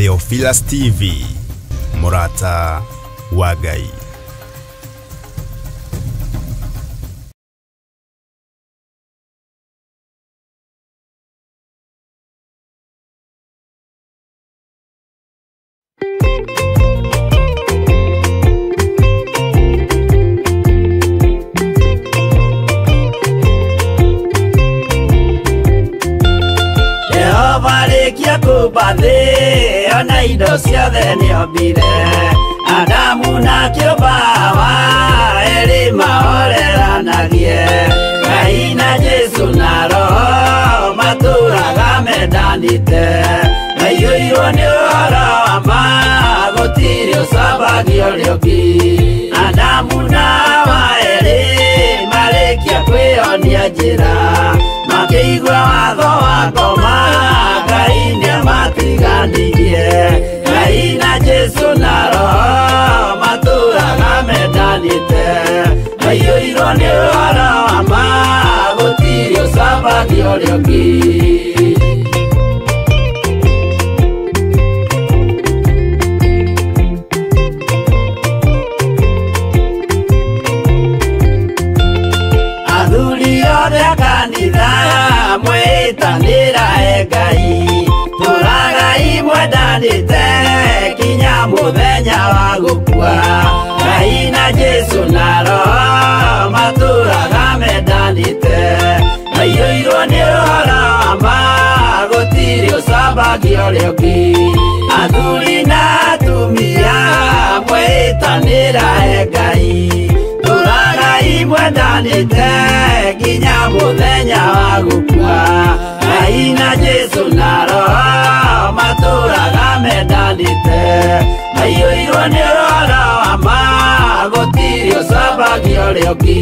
Theophilus TV, mũrata wa Ngai. Kũmba thĩ ona indo ciothe nĩombire Adamu na kĩũmba Hawa erĩ mahoreranagie Ngai na Jesu na Roho matũraga mendanĩte maiyũirwo nĩ ũhoro wa ma gũtirĩ ũcambagio ũrĩa ũngĩ Adamu na Hawa erĩ marĩkia kwĩyonia njĩra makĩigua watho wa ngoma Ngai nĩamatiganirie Ngai na Jesu na Roho matũraga mendanĩte maiyũirwo nĩ ũhoro wa ma gũtirĩ ũcambagio ũrĩa ũngĩ. Athuri othe a kanitha mwĩtanĩra e Ngai tũragai mwendanĩte kinya mũthenya wa gũkua Ngai na Jesu na Roho matũraga mendanĩte maiyũirwo nĩ ũhoro wa ma gũtirĩ ũcambagio ũrĩa ũngĩ Athuri na atumia mwĩtanĩra e Ngai tũragai mwendanĩte kinya mũthenya wa gũkua Ngai na Jesu na Roho matũraga mendanĩte maiyũirwo nĩ ũhoro wa ma gũtirĩ ũcambagio ũrĩa ũngĩ.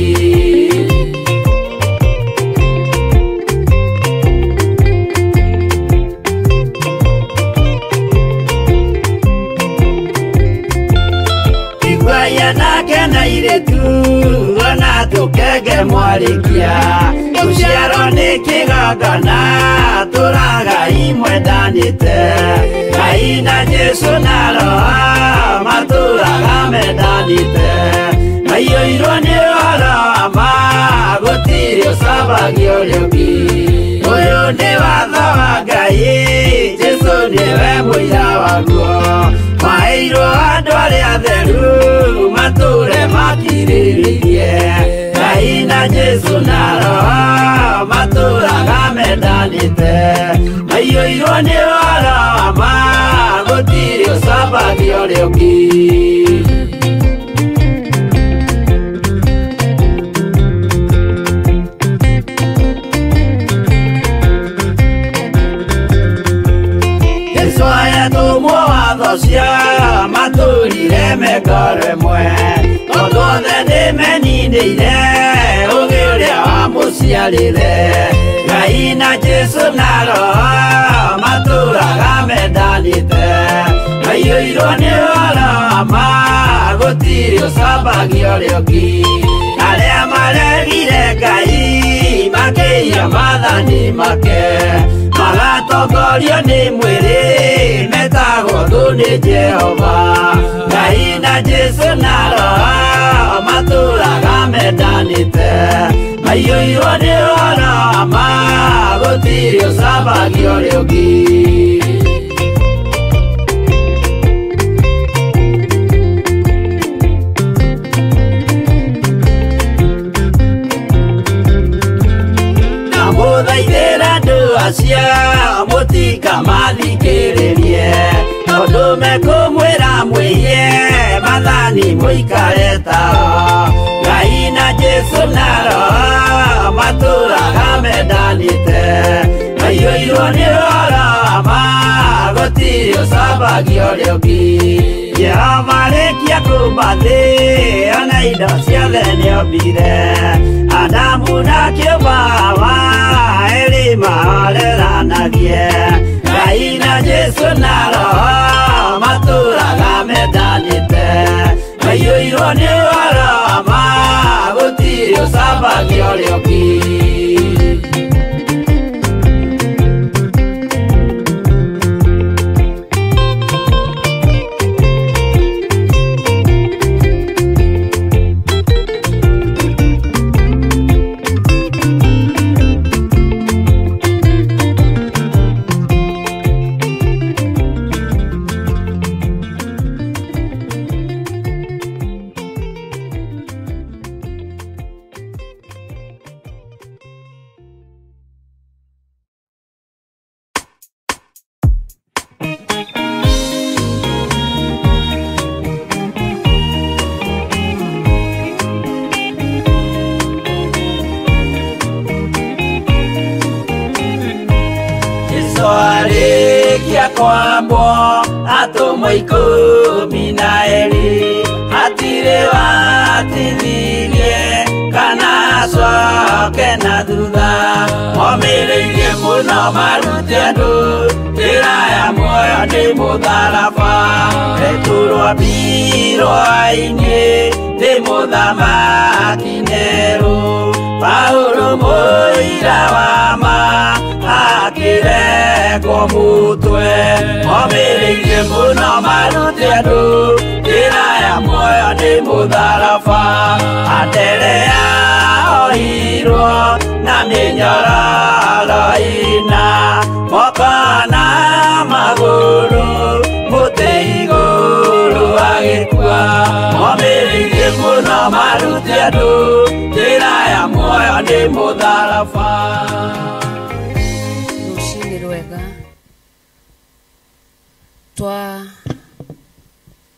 Iguai anake na airĩtu ona tũkenge mwarĩkia gũciarwo nĩ kĩgongona tũragai mwendanĩte Ngai na Jesu na Roho matũraga mendanĩte maiyũirwo nĩ ũhoro wa ma gũtirĩ ũcambagio ũrĩa ũngĩ Ũyũ nĩ watho wa Ngai Jesu nĩwe mũira waguo maheirwo andũ arĩa atheru matũre makirĩrĩirie Ngai na Jesu na Roho matũraga mendanĩte maiyũirwo nĩ ũhoro wa ma gũtirĩ ũcambagio ũrĩa ũngĩ. Jesu ayatũmwo watho cia matũrire mengoro ĩmwe tondũ othe nĩmeninĩire ũgĩ ũrĩa wamũciarire Ngai na Jesu na Roho matũraga mendanĩte maiyũirwo nĩ ũhoro wa ma gũtirĩ ũcambagio ũrĩa ũngĩ Arĩa maregire Ngai makĩiya maathani make magatongorio nĩ mwĩrĩ metagwo thũ nĩ Jehova Ngai na Jesu na Roho matũraga mendanĩte maiyũirwo nĩ ũhoro wa ma gũtirĩ ũcambagio ũrĩa ũngĩ. Ndamũthaithĩra andũ acio mũtikamathikĩrĩrie tondũ mekũmwĩra mwĩhie maathani mũikare tao Ngai na Jesu na Roho matũraga mendanĩte maiyũirwo nĩ ũhoro wa ma gũtirĩ ũcambagio ũrĩa ũngĩ Jehova arĩkia kũmba thĩ ona indo ciothe nĩombire Adamu na kĩũmba Hawa erĩ mahoreranagie Ngai na Jesu na Roho matũraga mendanĩte maiyũirwo nĩ ũhoro wa ma gũtirĩ ũcambagio ũrĩa ũngĩ. Arĩkia kwambwo atũmwo 12 hatirĩ watithirie kana acoke na thutha. Momĩrĩirie mũno marute andũ njĩra ya muoyo nĩ mũtharaba. Petero ambirwo ainĩ nĩ mũthamaki Nero. Paulo mũira wa ma akĩrekwo mũtwe. Momĩrĩirie mũno marute andũ njĩra ya muoyo nĩ mũtharaba. Anderea ohirwo na mĩnyororo ĩna moko na magũrũ mũtĩ igũrũ agĩkua. Momĩrĩirie mũno marute andũ njĩra ya muoyo nĩ mũtharaba. Rũcinĩ rwega twa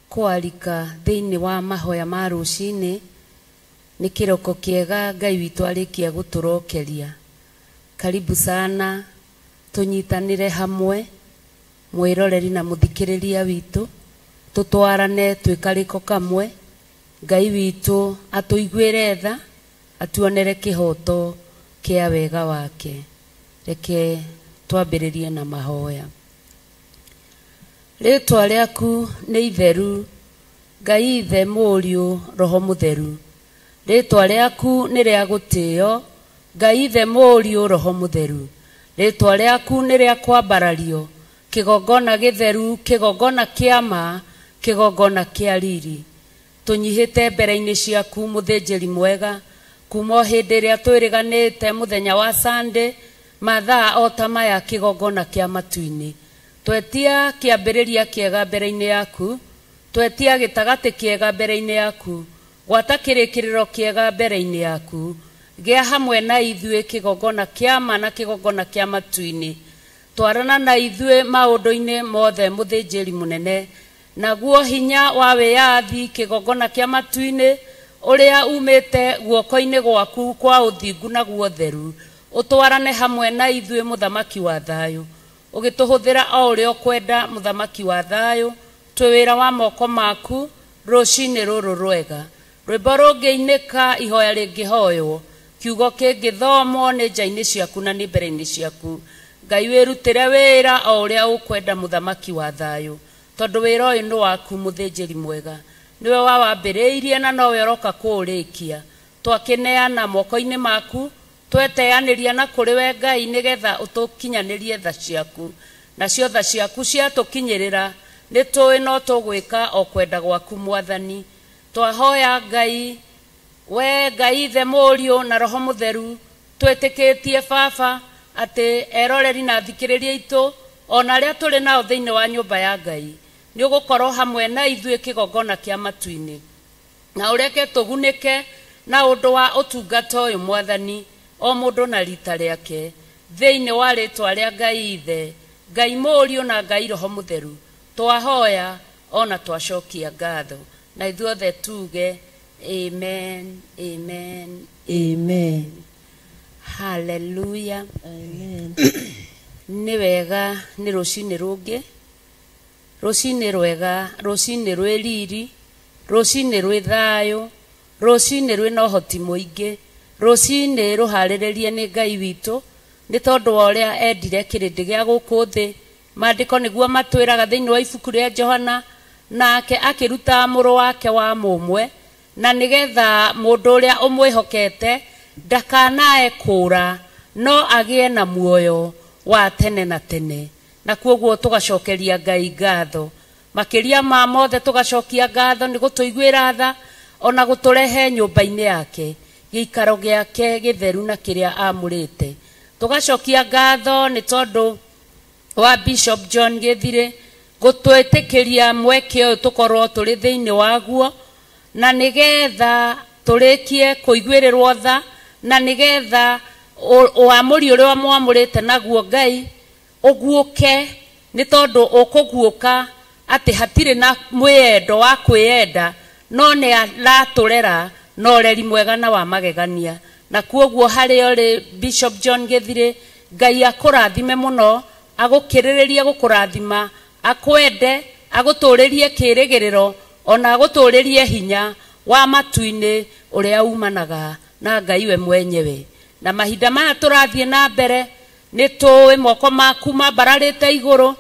kwarika thĩinĩ wa mahoya ma rũcinĩ nĩ kĩroko kĩega Ngai witũ arĩkia gũtũrokeria. Karibu sana tũnyitanĩre hamwe mwĩroreri na mũthikĩrĩria witũ, tũtwarane twĩ karĩko kamwe. Ngai witũ atũiguĩre tha, atuonere kĩhoto kĩa wega wake. Reke twambĩrĩrie na mahoya. Rĩtwa rĩaku nĩ itheru, Ngai Ithe, Mũriũ, Roho Mũtheru. Rĩtwa rĩaku nĩ rĩa gũtĩo, Ngai Ithe, Mũriũ, Roho Mũtheru. Rĩtwa rĩaku nĩ rĩa kwambarario, kĩgongona gĩtheru, kĩgongona kĩa ma, kĩgongona kĩa riri. Tũnyihĩte mbere-inĩ ciaku mũthĩnjĩri mwega, kuma o hĩndĩ ĩrĩa twĩrĩganĩte mũthenya wa Sunday mathaa o ta maya kĩgongona kĩa matu-inĩ. Twetia kĩambĩrĩria kĩega mbere-inĩ yaku, twetia gĩtagatĩ kĩega mbere-inĩ yaku, gwata kĩrĩkĩrĩro kĩega mbere-inĩ yaku. Gĩa hamwe na ithuĩ kĩgongona kĩa ma na kĩgongona kĩa matu-inĩ. Twarana na ithuĩ maũndũ-inĩ mothe mũthĩnjĩri mũnene, naguo hinya wa wĩyathi kĩgongona kĩa matu-inĩ ũrĩa umĩte guoko-inĩ gwaku kwa ũthingu na guotheru, ũtwarane hamwe na ithuĩ mũthamaki wa thayũ. Ũgĩtũhũthĩra o ũrĩa ũkwenda mũthamaki wa thayũ, twĩ wĩra wa moko maku rũcinĩ rũrũ rwega. Rwĩmbo rũngĩinĩka, ihoya rĩngĩhoywo, kiugo kĩngĩthomwo nĩ nja-inĩ ciaku na nĩ mbere-inĩ ciaku. Ngai wĩrutĩre wĩra o ũrĩa ũkwenda mũthamaki wa thayũ, tondũ wĩra ũyũ nĩ waku mũthĩnjĩri mwega. Nĩwe wawambĩrĩirie na nowe ũroka kũũrĩkia. Twakĩneana moko-inĩ maku, tweteanĩria na kũrĩ we Ngai nĩgetha ũtũkinyanĩrie tha ciaku. Nacio tha ciaku ciatũkinyĩrĩra, nĩ tũĩ no tũgwĩka o kwenda gwaku Mwathani. Twahoya Ngai, we Ngai Ithe, Mũriũ na Roho Mũtheru, twĩtĩkĩtie Baba atĩ eroreri na athikĩrĩria aitũ ona arĩa tũrĩ nao thĩinĩ wa nyũmba ya Ngai, nĩ ũgũkorwo hamwe na ithuĩ kĩgongona kĩa matu-inĩ, na ũreke tũgunĩke na ũndũ wa ũtungata ũyũ Mwathani, o mũndũ na rita rĩake, thĩinĩ wa rĩtwa rĩa Ngai Ithe, Ngai Mũriũ na Ngai Roho Mũtheru. Twahoya ona twacokia ngatho, na ithuothe tuge amen, amen, amen. Hallelujah. Amen. Nĩ wega nĩ rũcinĩ rũngĩ, rũcinĩ rwega, rũcinĩ rwĩ riri, rũcinĩ rwĩ thayũ, rũcinĩ rwĩna ũhoti mũingĩ, rũcinĩ rũharĩrĩrie nĩ Ngai witũ, nĩ tondũ wa ũrĩa endire kĩrĩndĩ gĩa gũkũ thĩ. Maandĩko nĩguo matwĩraga thĩinĩ wa ibuku rĩa Johana, nake akĩruta mũrũ wake wa mũmwe, na nĩgetha mũndũ ũrĩa ũmwĩhokete ndakanae kũũra, no agĩe na muoyo wa tene na tene. Na kuoguo tũgacokeria Ngai ngatho. Makĩria ma mothe tũgacokia ngatho nĩ gũtũiguĩra tha ona gũtũrehe nyũmba-inĩ yake, gĩikaro gĩake gĩtheru na kĩrĩa amũrĩte. Tũgacokia ngatho nĩ tondũ wa Bishop John Gĩthirĩ gũtwĩtĩkĩria mweke ũyũ tũkorwo tũrĩ thĩinĩ waguo, na nĩgetha tũrĩkie kũiguĩrĩrwo tha, na nĩgetha ũamũri ũrĩa mwamũrĩte naguo Ngai ũguũke, nĩ tondũ ũkũguũka atĩ hatirĩ na mwĩyendo wa kwĩyenda, no nĩ aratũrera na ũreri mwega na wa magegania. Na kuoguo harĩa ũrĩ Bishop John Gĩthirĩ, Ngai akũrathime mũno, agũkĩrĩrĩrie gũkũrathima, akwende, agũtũrĩrie kĩrĩgĩrĩro, ona agũtũrĩrie hinya wa matu-inĩ ũrĩa umanaga na Ngai we mwenyewe. Na mahinda maya tũrathiĩ na mbere, nĩ tũĩ moko maku mambararĩte igũrũ,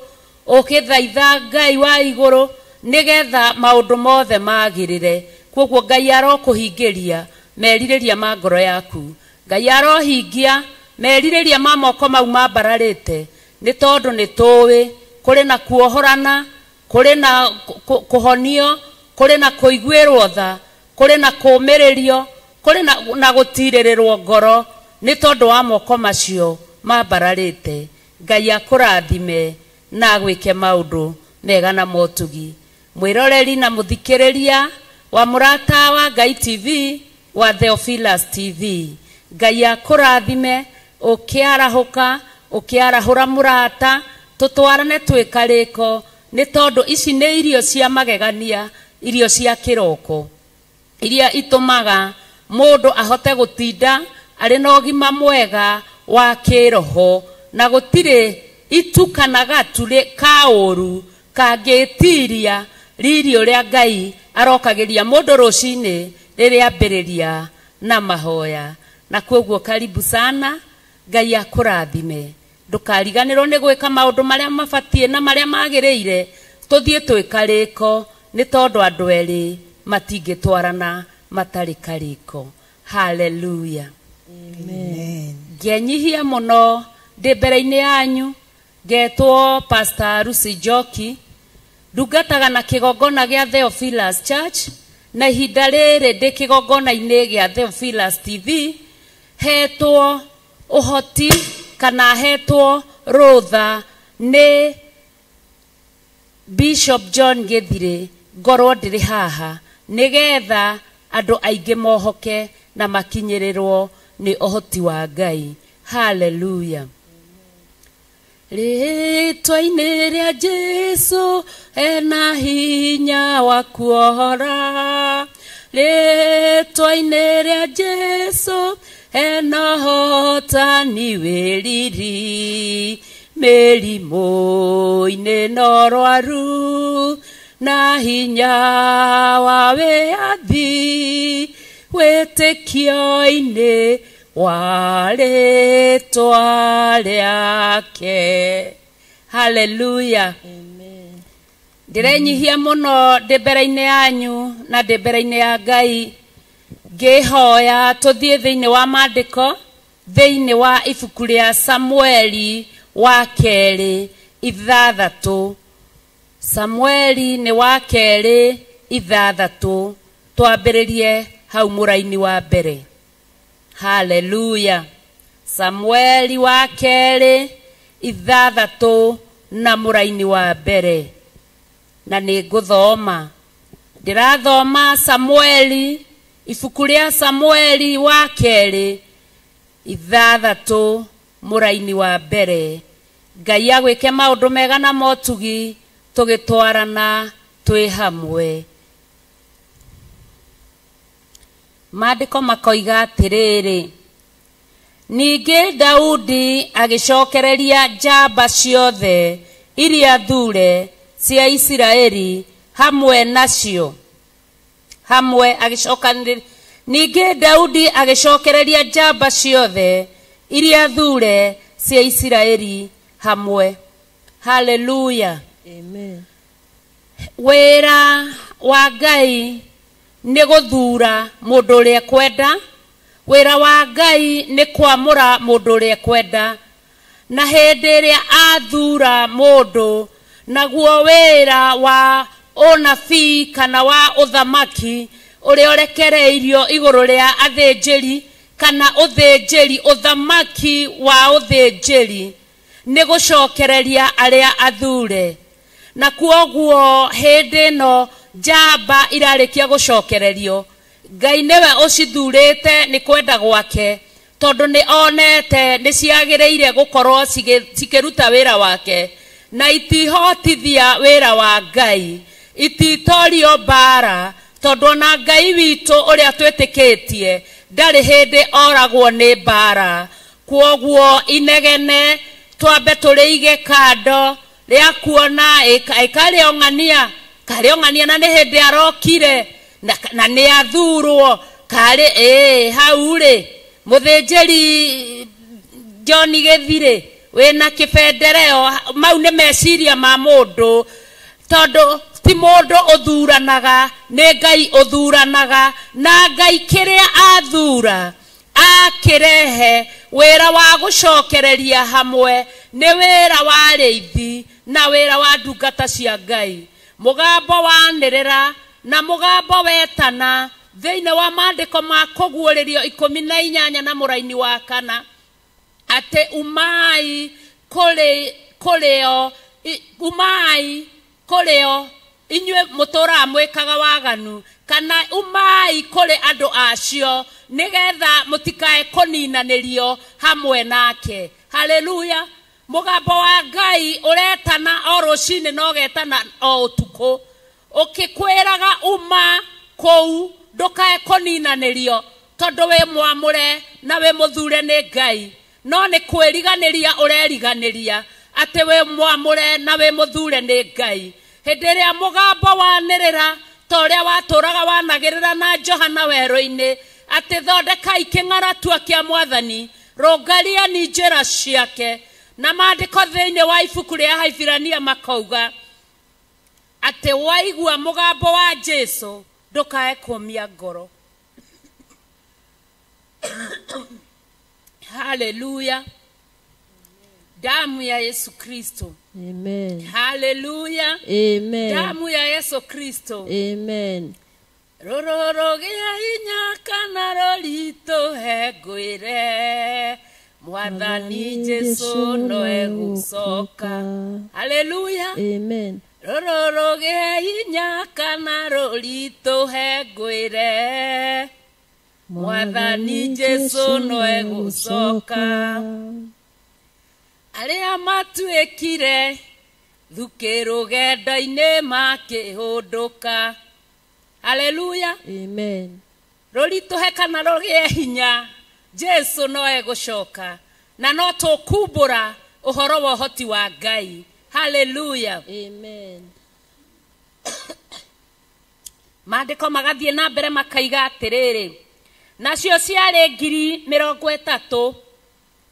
ũkĩthaitha Ngai wa igũrũ nĩgetha maũndũ mothe magĩrĩre. Koguo Ngai arokũhingĩria merirĩria ma ngoro yaku, Ngai arohingia merirĩria ma moko mau mambararĩte, nĩ tondũ nĩ tũĩ kũrĩ na kuohorana, kũrĩ na kũhonio, kũrĩ na kũiguĩrwo tha, kũrĩ na kũũmĩrĩrio, kũrĩ na gũtirĩrĩrwo ngoro, nĩ tondũ wa moko macio mambararĩte. Ngai akũrathime na agwĩke maũndũ mega na motugi. Mwĩroreri na mũthikĩrĩria wa Mũrata wa Ngai TV, wa Theophilus TV, Ngai akũrathime ũkĩarahũka, ũkĩarahũra mũrata, tũtwarane twĩ karĩko, nĩ tondũ ici nĩ irio cia magegania, irio cia kĩroko, iria itũmaga mũndũ ahote gũtinda arĩ na ũgima mwega wa kĩroho, na gũtirĩ itu kana gatu ka ũru kangĩtiria riri ũrĩa Ngai arokagĩria mũndũ rũcinĩ rĩrĩa ambĩrĩria na mahoya. Na koguo karibu sana, Ngai akũrathime. Ndũkariganĩrwo nĩ gwĩka maũndũ marĩa mabatiĩ na marĩa magĩrĩire, tũthiĩ twĩ karĩko, nĩ tondũ andũ erĩ matingĩtwarana matarĩ karĩko. Haleluya. Amen. Ngenyihia mũno ndĩ mbere-inĩ yanyu, ngetwo Pastor Lucy Njoki, ndungataga na kĩgongona gĩa Theophilus Church, na ihinda rĩrĩ ndĩ kĩgongona-inĩ gĩa Theophilus TV, hetwo ũhoti kana hetwo rũtha nĩ Bishop John Gĩthirĩ, ngorwo ndĩrĩ haha nĩgetha andũ aingĩ mohoke na makinyĩrĩrwo nĩ ũhoti wa Ngai. Haleluya. Rĩtwa-inĩ rĩa Jesũ ena hinya wa kuohora, rĩtwa-inĩ rĩa Jesũ ena ũhotani wĩ riri, mĩrimũ-inĩ na ũrwaru, na hinya wa wĩyathi, wĩtĩkio-inĩ wa rĩtwa rĩake. Haleluya. Amen. Ndĩrenyihia mũno ndĩ mbere-inĩ yanyu na ndĩ mbere-inĩ ya Ngai, ngĩhoya tũthiĩ thĩinĩ wa maandĩko, thĩinĩ wa ibuku rĩa Samueli wa kerĩ 6. Samueli nĩ wa kerĩ 6, twambĩrĩrie hau mũraini wa mbere. Haleluya. Samueli wa kerĩ 6 na mũraini wa mbere. Na nĩ ngũthoma, ndĩrathoma Samueli, ibuku rĩa Samueli wa kerĩ 6 mũraini wa mbere. Ngai agwĩke maũndũ mega na motugi, tũgĩtwarana twĩ hamwe. Maandĩko makoiga atĩrĩrĩ, ningĩ Daudi agĩcokereria njamba ciothe iria thure cia Isiraeli hamwe nacio, hamwe agĩcokanĩrĩria. Ningĩ Daudi agĩcokereria njamba ciothe iria thure cia Isiraeli hamwe. Haleluya. Amen. Wĩra wa Ngai nĩ gũthura mũndũ ũrĩa ekwenda, wĩra wa Ngai nĩ kwamũra mũndũ ũrĩa ekwenda, na hĩndĩ ĩrĩa athura mũndũ, naguo wĩra wa ũnabii kana wa ũthamaki ũrĩa ũrekereirio igũrũ rĩa athĩnjĩri kana ũthĩnjĩri, ũthamaki wa ũthĩnjĩri nĩ gũcokereria arĩa athure. Na kuoguo hĩndĩ ĩno njamba irarĩkia gũcokererio, Ngai nĩwe ũcithurĩte nĩ kwenda gwake, tondũ nĩ onete nĩ ciagĩrĩire gũkorwo cikĩruta wĩra wake, na itihotithia wĩra wa Ngai, ititorio mbara, tondũ ona Ngai witũ ũrĩa twĩtĩkĩtie ndarĩ hĩndĩ oragwo nĩ mbara. Kwoguo inegene Twambe tũrĩige kando rĩa kuona ĩkarĩong'ania karĩong'ania na nĩ hĩndĩ arokire na nĩ athurwo karĩ hau rĩ mũthĩnjĩri John Gĩthirĩ wĩna kĩbendereo. Mau nĩ meciria ma mũndũ, tondũ ti mũndũ ũthuranaga, nĩ Ngai ũthuranaga, na Ngai kĩrĩa athura akĩrehe wĩra wa gũcokereria hamwe nĩ wĩra wa arĩithi na wĩra wa ndungata cia Ngai. Mũgambo wanĩrĩra na mũgambo wetana thĩinĩ wa maandĩko ma kũguũrĩrio 18 na mũraini wa 4 atĩ umai kũrĩo, umai kũrĩo inyuĩ mũtũraga mwĩkaga waganu, kana umai kũrĩ andũ acio nĩgetha mũtikae kũninanĩrio hamwe nake. Haleluya. Mũgambo wa Ngai ũretana o rũcinĩ na ũgetana o ũtukũ, ũkĩkwĩraga uma kũu ndũkae kũninanĩrio, tondũ wĩ mwamũre na wĩ mũthure nĩ Ngai. No nĩ kwĩriganĩria ũreriganĩria atĩ wĩ mwamũre na wĩ mũthure nĩ Ngai. Hĩndĩ ĩrĩa mũgambo wanĩrĩra ta ũrĩa watũraga wanagĩrĩra na Johana werũ-inĩ atĩ thondekai kĩng'aratua kĩa mwathani, rũngariani njĩra ciake. Na maandĩko thĩinĩ wa ibuku rĩa Haibrania makauga atĩ waigua mũgambo wa Jesu ndũkae kũmia ngoro. Haleluya. Damu ya Yesu Kristo. Amen. Haleluya. Amen. Damu ya Yesu Kristo. Amen. Rũrũ rũgĩa hinya kana rũritũhe ngwĩre, Mwathani Jesu no egũcoka. Haleluya. Amen. Rũrũ rũgĩa hinya kana rũritũhe ngwĩre, Mwathani Jesu no egũcoka. Arĩa matuĩkire thukĩ rũgendo-inĩ makĩhũndũka. Haleluya. Amen. Rũritũhe kana rũgĩe hinya, Jesu no egũcoka, na no tũkumbũra ũhoro wa ũhoti wa Ngai. Haleluya. Amen. Maandĩko magathiĩ na mbere makaiga atĩrĩrĩ, nacio ciarĩ 30,000.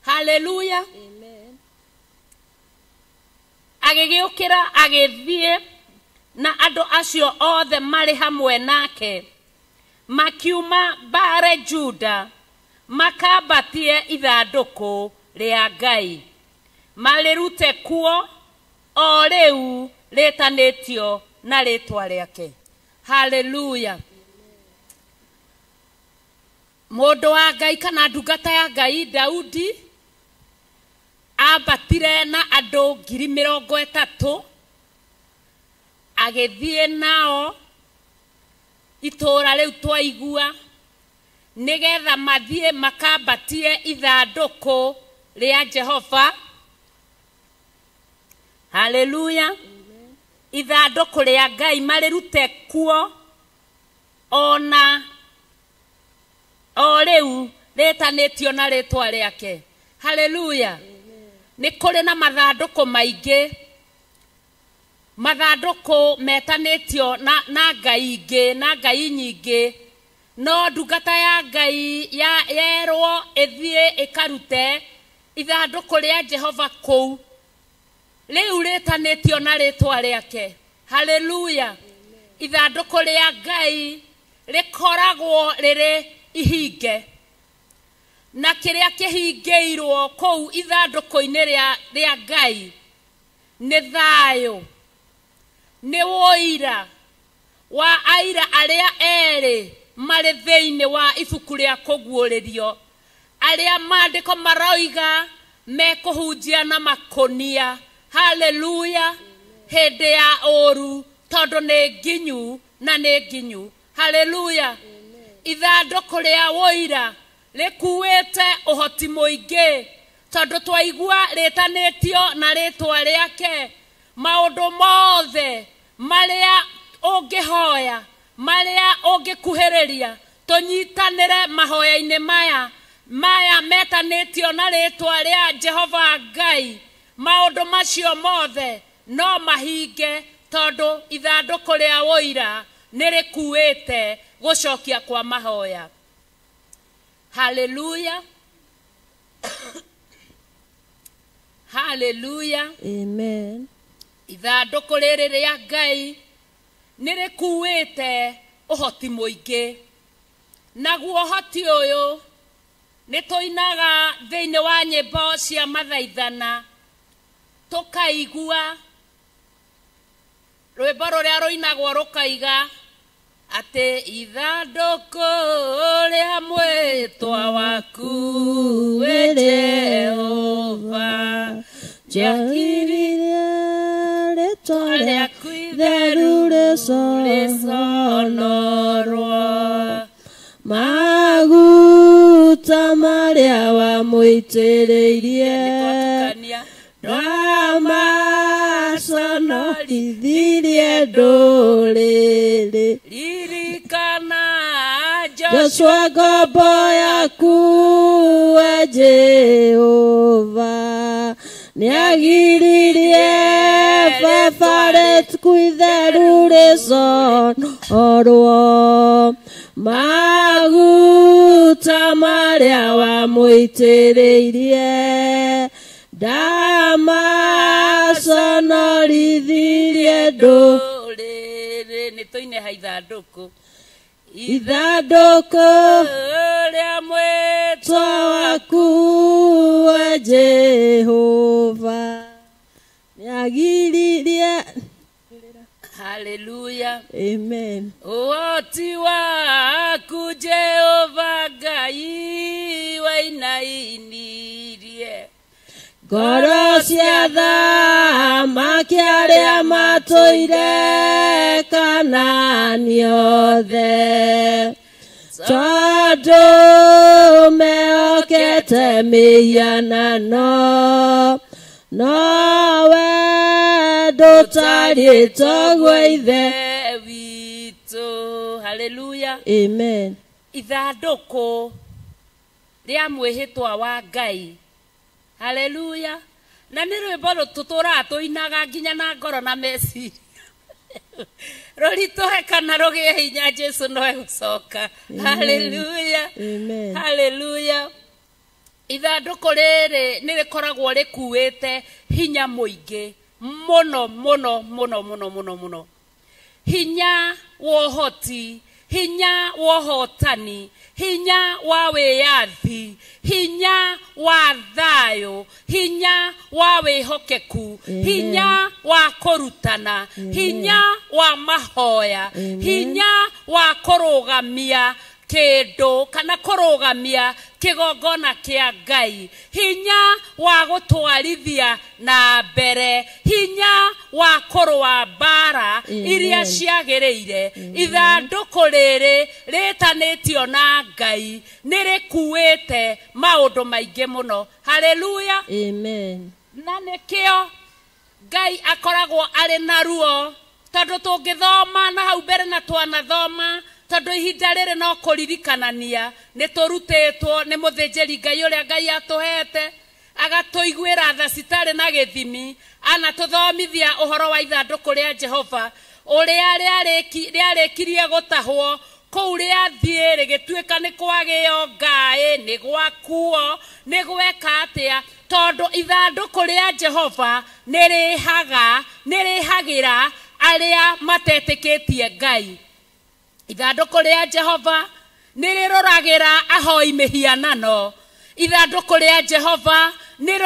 Haleluya. Amen. Agĩgĩũkĩra agĩthiĩ na andũ acio othe marĩ hamwe nake, makiuma Baale Juda makambatie ithandũkũ rĩa Ngai, marĩrute kuo o rĩu rĩtanĩtio na rĩtwa rĩake. Haleluya. Mũndũ wa Ngai kana ndungata ya Ngai Daudi ambatire na andũ 30,000, agĩthiĩ nao itũũra rĩu twaigua, nĩgetha mathiĩ makambatie ithandũkũ rĩa Jehova. Haleluya. Ithandũkũ rĩa Ngai marĩrute kuo ona o rĩu rĩtanĩtio na rĩtwa rĩake. Haleluya. Nĩ kũrĩ na mathandũkũ maingĩ, mathandũkũ metanĩtio na ngai ingĩ na ngai nyingĩ, no ndungata ya Ngai yerwo ĩthiĩ ĩkarute ithandũkũ rĩa Jehova kũu rĩu rĩtanĩtio na rĩtwa rĩake. Haleluya. Ithandũkũ rĩa Ngai rĩkoragwo rĩrĩ ihinge, na kĩrĩa kĩhingĩirwo kũu ithandũkũ-inĩ rĩa Ngai nĩ thayũ, nĩ ũira wa aira arĩa erĩ marĩ thĩinĩ wa ibuku rĩa kũguũrĩrio, arĩa maandĩko maroiga mekũhunjia na makũnia. Haleluya. Hĩndĩ ya ũũru, tondũ nĩ nginyu na nĩ nginyu. Haleluya. Ithandũkũ rĩa ũira rĩkuĩte ũhoti mũingĩ, tondũ twaigua rĩtanĩtio na rĩtwa rĩake. Maũndũ mothe marĩa ũngĩhoya, marĩa ũngĩkuhĩrĩria, tũnyitanĩre mahoya-inĩ maya metanĩtio na rĩtwa rĩa Jehova Ngai. Maũndũ macio mothe no mahinge tondũ ithandũkũ rĩa ũira nĩ rĩkuĩte gũcokia kwa mahoya. Haleluya. Haleluya. Amen. Ithandũkũ rĩrĩ rĩa Ngai nĩ rĩkuĩte ũhoti mũingĩ. Naguo ũhoti ũyũ nĩ tũinaga thĩinĩ wa nyĩmbo cia mathaithana, tũkaigua rwĩmbo rũrĩa rũinagwo rũkaiga atĩ ithandũkũ rĩa mwĩtwa waku we Jehova Njagĩrĩire rĩtwa rĩaku itheru rĩconorwo maguta marĩa wamũitĩrĩirie nĩtwatukania ndamaconorithirie ndũrĩrĩ. Ririkana Joshua ngombo yaku we Jehova nĩagiririe baba rĩaku itheru rĩconorwo maguta marĩa wamũitĩrĩirie ndamaconorithirie ndũrĩrĩ. Nĩtũine ha ithandũkũ ithandũkũ rĩa mwĩtwa waku we Jehova nĩagiririe. Haleluya. Amen. Ũhoti waku Jehova Ngai wainainirie ngoro cia athamaki arĩa matũire Kanaani othe tondũ mehokete mĩhianano nowe ndũtariĩ toguo Ithe witũ. Haleluya. Amen. Ithandũkũ rĩa mwĩhĩtwa wa Ngai. Haleluya. Na nĩ rwĩmbo tũtũraga tũinaga nginya na ngoro na meciria rũritũhe kana rũgĩe hinya, Jesu no egũcoka. Haleluya. Amen. Haleluya. Ithandũkũ rĩrĩ nĩ rĩkoragwo rĩkuĩte hinya mũingĩ mũno mũno mũno mũno mũno mũno, hinya wa ũhoti, hinya wa ũhotani, hinya wa wĩyathi, hinya wa thayũ, hinya wa wĩhokeku, hinya wa kũrutana, hinya wa mahoya, hinya wa kũrũgamia kĩndũ kana kũrũgamia kĩgongona kĩa Ngai, hinya wa gũtwarithia na mbere, hinya wa kũrũa mbara iria ciagĩrĩire. Ithandũkũ rĩrĩ rĩtanĩtio na Ngai nĩ rĩkuĩte maũndũ maingĩ mũno. Haleluya. Amen. Na nĩkĩo Ngai akoragwo arĩ na ruo, tondũ tũngĩthoma na hau mbere na twanathoma, tondũ ihinda rĩrĩ no kũririkanania nĩ tũrutĩtwo nĩ mũthĩnjĩri Ngai ũrĩa Ngai atũhete, agatũiguĩra tha citarĩ na gĩthimi, anatũthomithia ũhoro wa ithandũkũ rĩa Jehova ũrĩa rĩarĩkirie gũtahwo kũu rĩathiĩ rĩgĩtuĩka nĩ kwagĩo ngaĩ, nĩ gwakuo, nĩ gweka atĩa, tondũ ithandũkũ rĩa Jehova nĩ rĩhagĩra arĩa matetĩkĩtie Ngai. Ithandũkũ rĩa Jehova nĩ rĩroragĩra ahoi mĩhianano. Ithandũkũ rĩa Jehova nĩ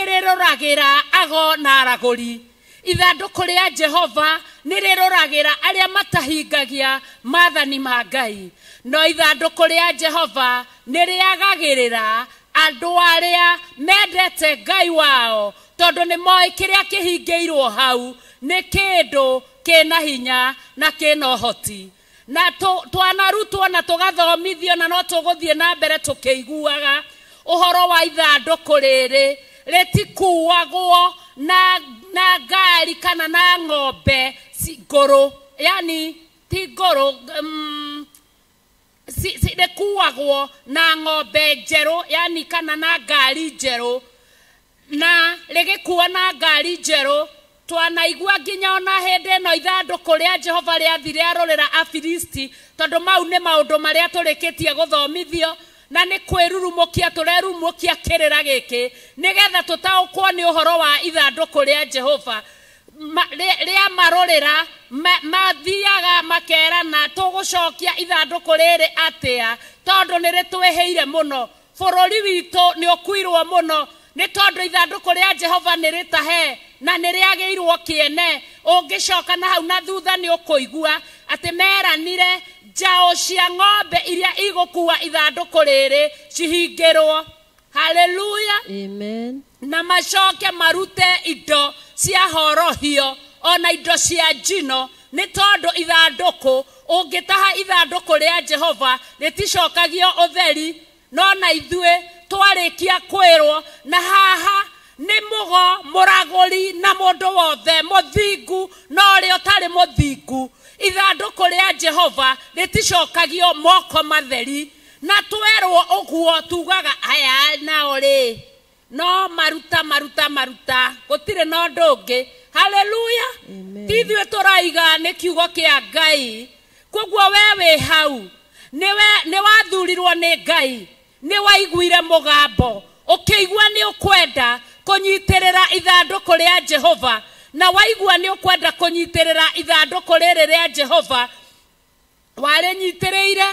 rĩroragĩra ago na aragũri. Ithandũkũ rĩa Jehova nĩ rĩroragĩra arĩa matahingagia maathani ma Ngai. No ithandũkũ rĩa Jehova nĩ rĩagagĩrĩra andũ arĩa mendete Ngai wao, tondũ nĩ moĩ kĩrĩa kĩhingĩirwo hau nĩ kĩndũ kĩna hinya na kĩna ũhoti. Na twanarutwo na tũgathomithio na no tũgũthiĩ na mbere tũkĩiguaga ũhoro wa ithandũkũ rĩrĩ rĩtikuagwo na ngari kana na ng'ombe ngũrũ, yani ti ngũrũ, rĩkuagwo na ng'ombe njerũ, yani kana na ngari njerũ. Na rĩgĩkuo na ngari njerũ. Twanaigua nginya ona hĩndĩ ĩno ithandũkũ rĩa Jehova rĩathi rĩarũrĩra Afilisti, tondũ mau nĩ maũndũ marĩa tũrĩkĩtie gũthomithio na nĩ kwĩrurumũkia tũrerurumũkia kĩrĩra gĩkĩ nĩgetha tũtaũkwo nĩ ũhoro wa ithandũkũ rĩa Jehova. Rĩa marũrĩra mathiaga makerana tũgũcokia ithandũkũ rĩrĩ atĩa, tondũ nĩ rĩtwĩhĩire mũno, bũrũri witũ nĩ ũkuirwo mũno nĩ tondũ ithandũkũ rĩa Jehova nĩ rĩtahe na nĩ rĩagĩirwo kĩene. Ũngĩcoka na hau na thutha nĩ ũkũigua atĩ meranire njaũ cia ng'ombe iria igũkua ithandũkũ rĩrĩ cihingĩrwo. Haleluya. Amen. Na macoke marute indo cia horohio ona indo cia njino, nĩ tondũ ithandũkũ, ũngĩtaha ithandũkũ rĩa Jehova rĩticokagio ũtheri. No na ithuĩ twarĩkia kwĩrwo na haha nĩ mũgo mũragũri na mũndũ wothe mũthingu na ũrĩa ũtarĩ mũthingu, ithandũkũ rĩa Jehova rĩticokagio moko matheri. Na twerwo ũguo tugaga aya nao rĩ no maruta maruta maruta, gũtirĩ na ũndũ ũngĩ. Haleluya. Ti ithuĩ tũraiga nĩ kiugo kĩa Ngai. Koguo we wĩ hau nĩ wathurirwo nĩ Ngai, nĩ waiguire mũgambo, ũkĩigua nĩ ũkwenda kũnyitĩrĩra ithandũkũ rĩa Jehova, na waigua nĩ ũkwenda kũnyitĩrĩra ithandũkũ rĩrĩ rĩa Jehova, warĩnyitĩrĩire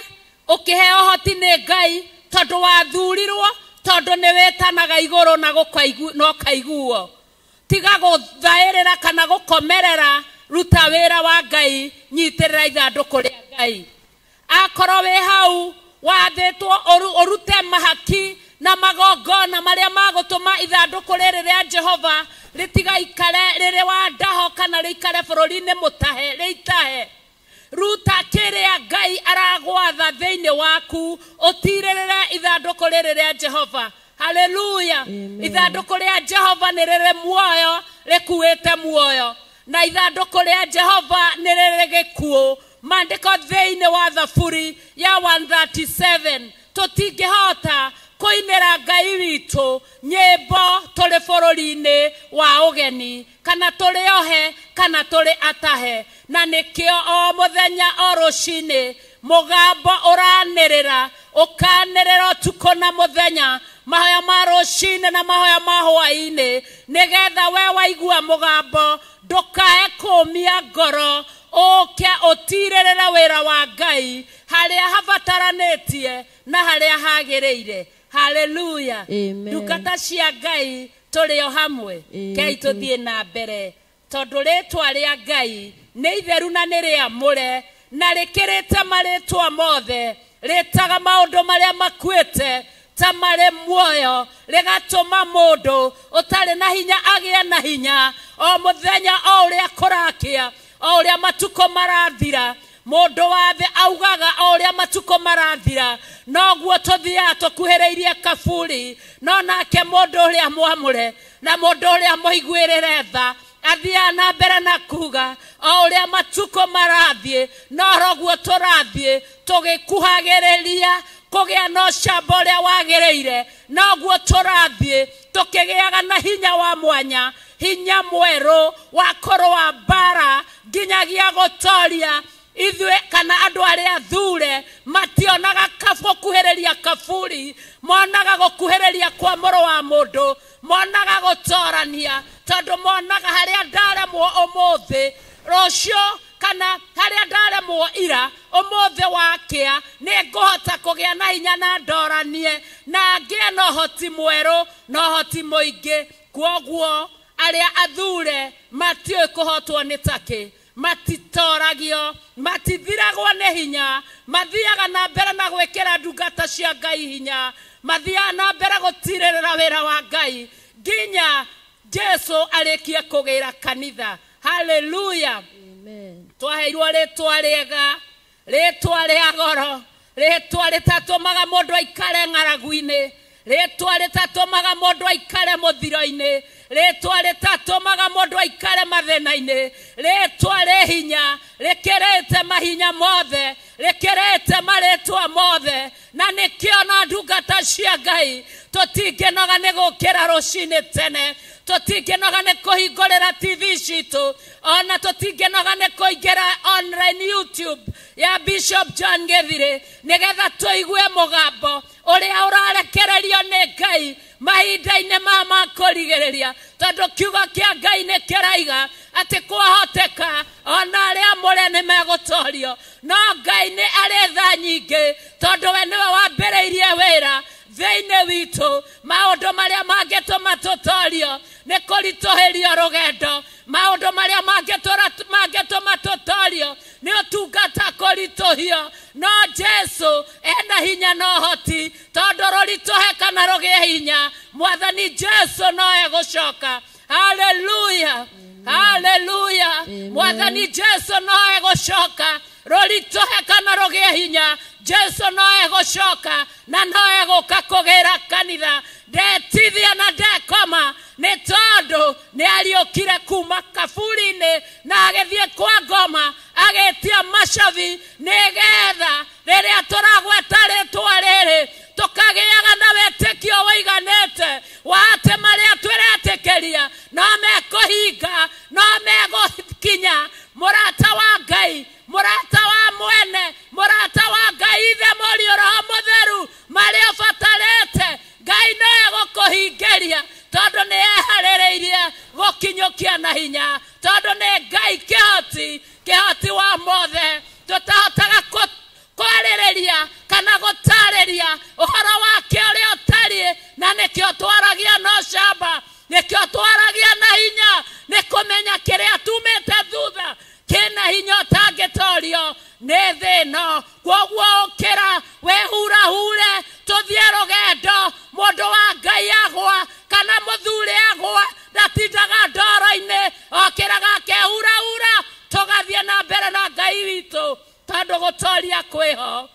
ũkĩheo ũhoti nĩ Ngai, tondũ wathurirwo, tondũ nĩ wĩtanaga igũrũ na ũkaiguo. Tiga gũthaĩrĩra kana gũkomerera, ruta wĩra wa Ngai, nyitĩrĩra ithandũkũ rĩa Ngai. Akorwo wĩ hau wathĩtwo ũrute mahaki na magongona marĩa magũtũma ithandũkũ rĩrĩ rĩa Jehova rĩtigaikare rĩrĩ wa ndaho kana rĩikare bũrũri-inĩ mũtahe, rĩitahe. Ruta kĩrĩa Ngai aragwatha thĩinĩ waku, ũtirĩrĩre ithandũkũ rĩrĩ rĩa Jehova. Haleluya. Ithandũkũ rĩa Jehova nĩ rĩrĩ muoyo, rĩkuĩte muoyo, na ithandũkũ rĩa Jehova nĩ rĩrĩ gĩkuũ. Maandĩko thĩinĩ wa Thaburi ya 137, tũtingĩhota kũinĩra Ngai witũ nyĩmbo tũrĩ bũrũri-inĩ wa ũgeni, kana tũrĩ ohe kana tũrĩ atahe. Na nĩkĩo o mũthenya o rũcinĩ mũgambo ũranĩrĩra, ũkanĩrĩra ũtukũ na mũthenya, mahoya ma rũcinĩ na mahoya ma hwaĩ-inĩ, nĩgetha we waigua mũgambo ndũkae kũũmia ngoro, ũke ũtirĩrĩre wĩra wa Ngai harĩa habataranĩtie na harĩa hagĩrĩire. Haleluya. Ndungata cia Ngai tũrĩ o hamwe, Ngai tũthiĩ na mbere, tondũ rĩtwa rĩa Ngai nĩ itheru na nĩ rĩamũre, na rĩkĩrĩte marĩtwa mothe, rĩtaga maũndũ marĩa makuĩte ta marĩ muoyo, rĩgatũma mũndũ ũtarĩ na hinya agĩe na hinya. O mũthenya o ũrĩa kũrakĩa, o ũrĩa matukũ marathira, mũndũ wa thĩ augaga o ũrĩa matukũ marathira noguo tũthiaga tũkuhĩrĩirie kaburi. No nake mũndũ ũrĩa mwamũre na mũndũ ũrĩa mũiguĩrĩre tha athiaga na mbere na kuga o ũrĩa matukũ marathiĩ noroguo tũrathiĩ tũgĩkuhagĩrĩria kũgĩa na ũcamba ũrĩa wagĩrĩire, noguo tũrathiĩ tũkĩgĩaga na hinya wa mwanya, hinya mwerũ wa kũrũa mbara nginyagia gũtoria. Ithuĩ kana andũ arĩa athure mationaga gũkuhĩrĩria kaburi, monaga gũkuhĩrĩria kwa mũrũ wa mũndũ, monaga gũtorania, tondũ monaga harĩa ndaremwo ũmũthĩ rũciũ kana harĩa ndaremwo ira ũmũthĩ wakĩa nĩ ngũhota kũgĩa na hinya na ndoranie na ngĩe na ũhoti mwerũ na ũhoti mũingĩ. Kwoguo arĩa athure matiũĩ kũhotwo nĩ takĩ, matitoragio, matithiragwo nĩ hinya, mathiaga na mbere na gwĩkĩra ndungata cia Ngai hinya, mathiaga na mbere gũtirĩrĩra wĩra wa Ngai nginya Jesu arĩkie kũgĩra kanitha. Haleluya. Amen. Twaheirwo rĩtwa rĩega, rĩtwa rĩa goro, rĩtwa rĩtatũmaga mũndũ aikare ng'aragu-inĩ, rĩtwa rĩtatũmaga mũndũ aikare mũthiro-inĩ, rĩtwa rĩtatũmaga mũndũ aikare mathĩna-inĩ, rĩtwa rĩ hinya rĩkĩrĩte mahinya mothe, rĩkĩrĩte marĩtwa mothe. Na nĩkĩo na ndungata cia Ngai Tũtingĩnoga nĩ gũkĩra rũcinĩ tene, tũtingĩnoga nĩ kũhingũrĩra TV citũ, ona tũtingĩnoga nĩ kũingĩra online YouTube ya Bishop John Githiri, nĩgetha tũigue mũgambo ũrĩa ũrarekererio nĩ Ngai mahinda-inĩ ma kũrigĩrĩria, tondũ kiugo kĩa Ngai nĩ kĩraiga atĩ kwahoteka ona arĩa amũre nĩ megũtorio. No Ngai nĩ arĩ tha nyingĩ, tondũ we nĩwe wambĩrĩirie wĩra thĩinĩ witũ. Maũndũ marĩa mangĩtũma tũtorio nĩ kũritũhĩrio rũgendo, maũndũ marĩa mangĩtũma tũtorio nĩ ũtungata kũritũhio. No Jesu ena hinya na ũhoti, tondũ rũritũhe kana rũgĩe hinya, Mwathani Jesu no egũcoka. Haleluya, haleluya. Mwathani Jesu no egũcoka, rũritũhe kana rũgĩe hinya, Jesu no egũcoka na no egũka kũgĩra kanitha. Ndetithia na ndekoma, nĩ tondũ nĩ ariũkire kuma kaburi-inĩ na agĩthiĩ kwa ngoma agĩtia macabi, nĩgetha rĩrĩa tũragweta rĩtwa rĩrĩ tũkagĩaga na wĩtĩkio ũiganĩte wa atĩ marĩa twĩretĩkĩria no mekũhinga, no megũkinya. Mũrata wa Ngai, mũrata wa mwene, mũrata wa Ngai Ithe, Mũriũ, Roho Mũtheru, marĩa ũbatarĩte Ngai no egũkũhingĩria, tondũ nĩ eharĩrĩirie gũkinyũkia na hinya, tondũ nĩ Ngai kĩhoti, kĩhoti wa mothe. Tũtahotaga kwarĩrĩria kana gũtarĩria ũhoro wake ũrĩa ũtariĩ, na nĩkĩo twaragia na ũcamba, nĩkĩo twaragia na hinya, nĩ kũmenya kĩrĩa tumĩte thutha kĩna hinya ũtangĩtorio nĩ thĩ ĩno. Kwoguo ũkĩra wĩhurahure, tũthiĩ rũgendo. Mũndũ wa Ngai agwa kana mũthuri agwa ndatindaga ndoro-inĩ, okĩraga akehurahura, tũgathiĩ na mbere na Ngai witũ, tondũ gũtoria kwĩho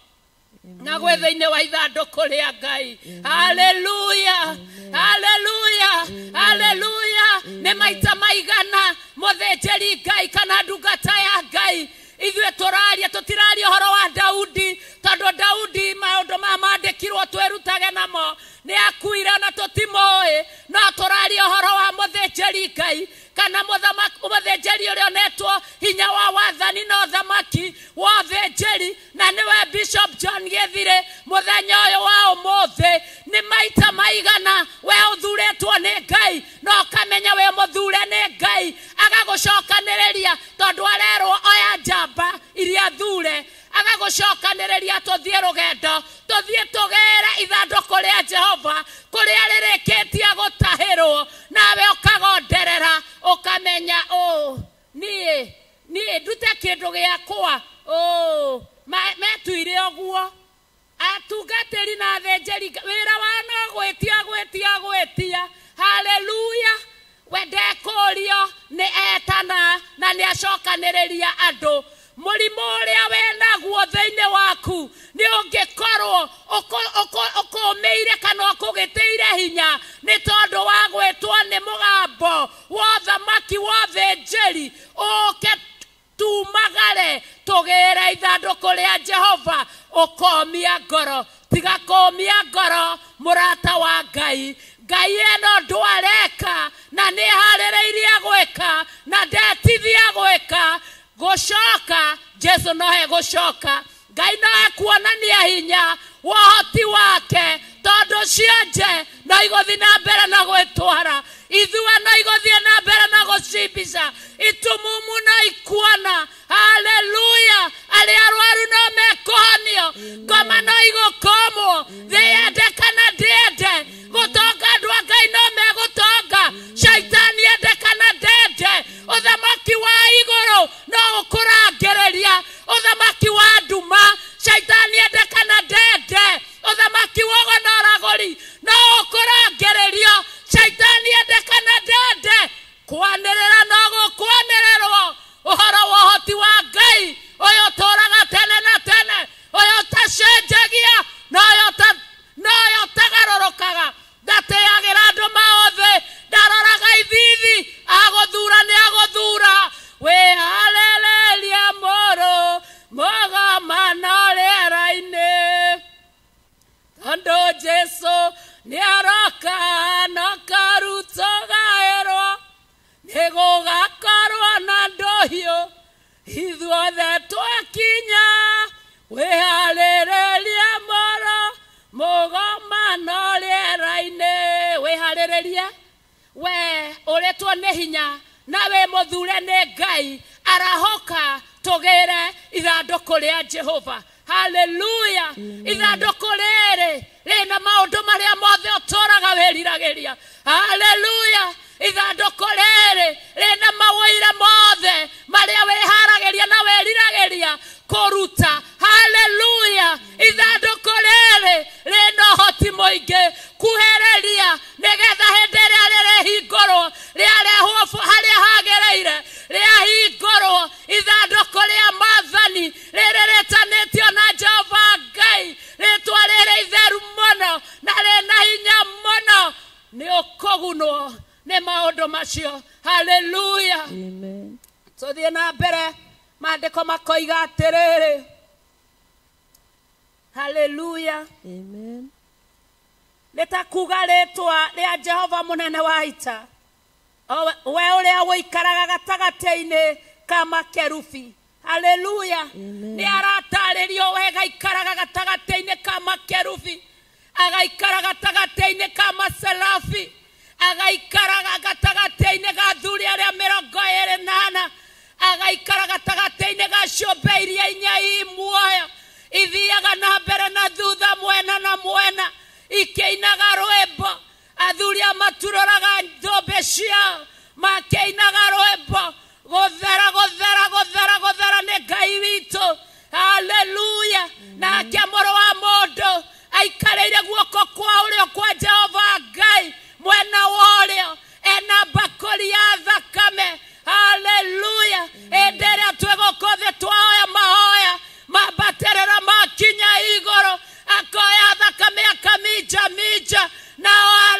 na gwĩ thĩinĩ wa ithandũkũ rĩa Ngai. Haleluya, haleluya, haleluya. Nĩ maita maigana mũthĩnjĩri Ngai kana ndungata ya Ngai ithuĩ tũraria, tũtiraria ũhoro wa Daudi, tondũ Daudi maũndũ maya mandĩkirwo twĩrutage namo, nĩ akuire na tũtimũĩ. No tũraria ũhoro wa mũthĩnjĩri Ngai kana mũthĩnjĩri ũrĩa ũnetwo hinya wa wathani na ũthamaki wa ũthĩnjĩri, na nĩwe Bishop John Githiri. Mũthenya ũyũ wa ũmũthĩ nĩ maita maigana we ũthurĩtwo nĩ Ngai na ũkamenya we mũthure nĩ Ngai, agagũcokanĩrĩria, tondũ arerwo oya njamba iria thure, agagũcokanĩrĩria tũthiĩ rũgendo, tũthiĩ tũgĩre ithandũkũ rĩa Jehova kũrĩa rĩrĩkĩtie gũtahĩrwo, nawe ũkagonderera ũkamenya ũũ, niĩ ndute kĩndũ gĩakwa, ũũ metuire ũguo. Atungatĩri na athĩnjĩri wĩra wao no gwĩtia gwĩtia gwĩtia. Haleluya. We ndekũrio nĩ etana na nĩ acokanĩrĩria andũ. Mũrimũ ũrĩa wĩnaguo thĩinĩ waku nĩ ũngĩkorwo ũkũmĩire kana ũkũgĩtĩire hinya nĩ tondũ wa gwĩtwo nĩ mũgambo wa ũthamaki wa ũthĩnjĩri, ũke tumagare tũgĩre ithandũkũ rĩa Jehova, ũkomia ngoro. Tiga kũmia ngoro, mũrata wa Ngai. Ngai ena ũndũ areka na nĩ eharĩrĩirie gwĩka na ndetithia gwĩka. Gũcoka Jesu no egũcoka. Ngai no ekuonania hinya wa ũhoti wake, tondũ cionje no igũthiĩ na mbere na gwĩtwara, ithua no igũthiĩ na mbere na gũcimbica, itumumu no ikuona. Haleluya. Arĩa arwaru no mekũhonio, ngoma no igũkomwo, thĩ yende kana ndĩende, gũtonga andũ a Ngai no megũtonga, shaitani ende kana ndende, ũthamaki wa igũrũ no ũkũrangĩrĩria, ũthamaki wa nduma shaitani ende kana ndende, ũthamaki wa ũgo na ũragũri no ũkũrangĩrĩrio, shaitani ende kana ndende. Kwanĩrĩra no gũkwanĩrĩrwo ũhoro wa ũhoti wa Ngai ũyũ ũtũũraga tene na tene, ũyũ ũtacenjagia na ũyũ Nĩ gũgakorwo na ndũhiũ ithuothe twakinya wĩharĩrĩrie mũro mũgomano rĩera-inĩ. Wĩharĩrĩrie we ũrĩtwo nĩ hinya na wĩ mũthure nĩ Ngai, arahũka tũgĩre ithandũkũ rĩa Jehova. Haleluya. Ithandũkũ rĩrĩ rĩna maũndũ marĩa mothe ũtũraga wĩriragĩria. Haleluya. Ithandũkũ rĩrĩ rĩna mawĩira mothe marĩa wĩharagĩria na wĩriragĩria kũruta. Haleluya. Ithandũkũ rĩrĩ rĩna ũhoti mũingĩ kuhĩrĩria nĩgetha hĩndĩ ĩrĩa rĩrĩhingũrwo rĩarehwo harĩa hagĩrĩire rĩahingũrwo ithandũkũ rĩa maathani rĩrĩ rĩtanĩtio na Jehova Ngai, rĩtwa rĩrĩ itheru mũno na rĩna hinya mũno, nĩ ũkũgunwo nĩ maũndũ macio. Haleluya. Amen. Tũthiĩ na mbere, maandĩko makoiga atĩrĩrĩ. Haleluya. Amen. Nĩ ta kuga rĩtwa rĩa Jehova mũnene wa ita, we ũrĩa ũikaraga gatagatĩ-inĩ ka makerubi. Haleluya. Nĩ aratarĩrio wega aikaraga gatagatĩ-inĩ ka makerubi, agaikara gatagatĩ-inĩ ka maserafi, agaikaraga gatagatĩ-inĩ ga athuri arĩa 24, agaikara gatagatĩ-inĩ ga ciũmbe iria inya ii muoyo ithiaga na mbere na thutha, mwena na mwena, ikĩinaga rwĩmbo. Athuri a maturoraga thũmbĩ ciao makĩinaga rwĩmbo, gũthera gũthera gũthera gũthera nĩ Ngai witũ. Haleluya. Nake mũrũ wa mũndũ aikarĩire guoko kwa ũrĩo kwa Jehova Ngai mwena wa ũrĩo, ena mbakũri ya thakame. Haleluya. Hĩndĩ ĩrĩa twĩ gũkũ thĩ twahoya mahoya mambatĩrĩra makinya igũrũ, akoya thakame akaminjaminja, nao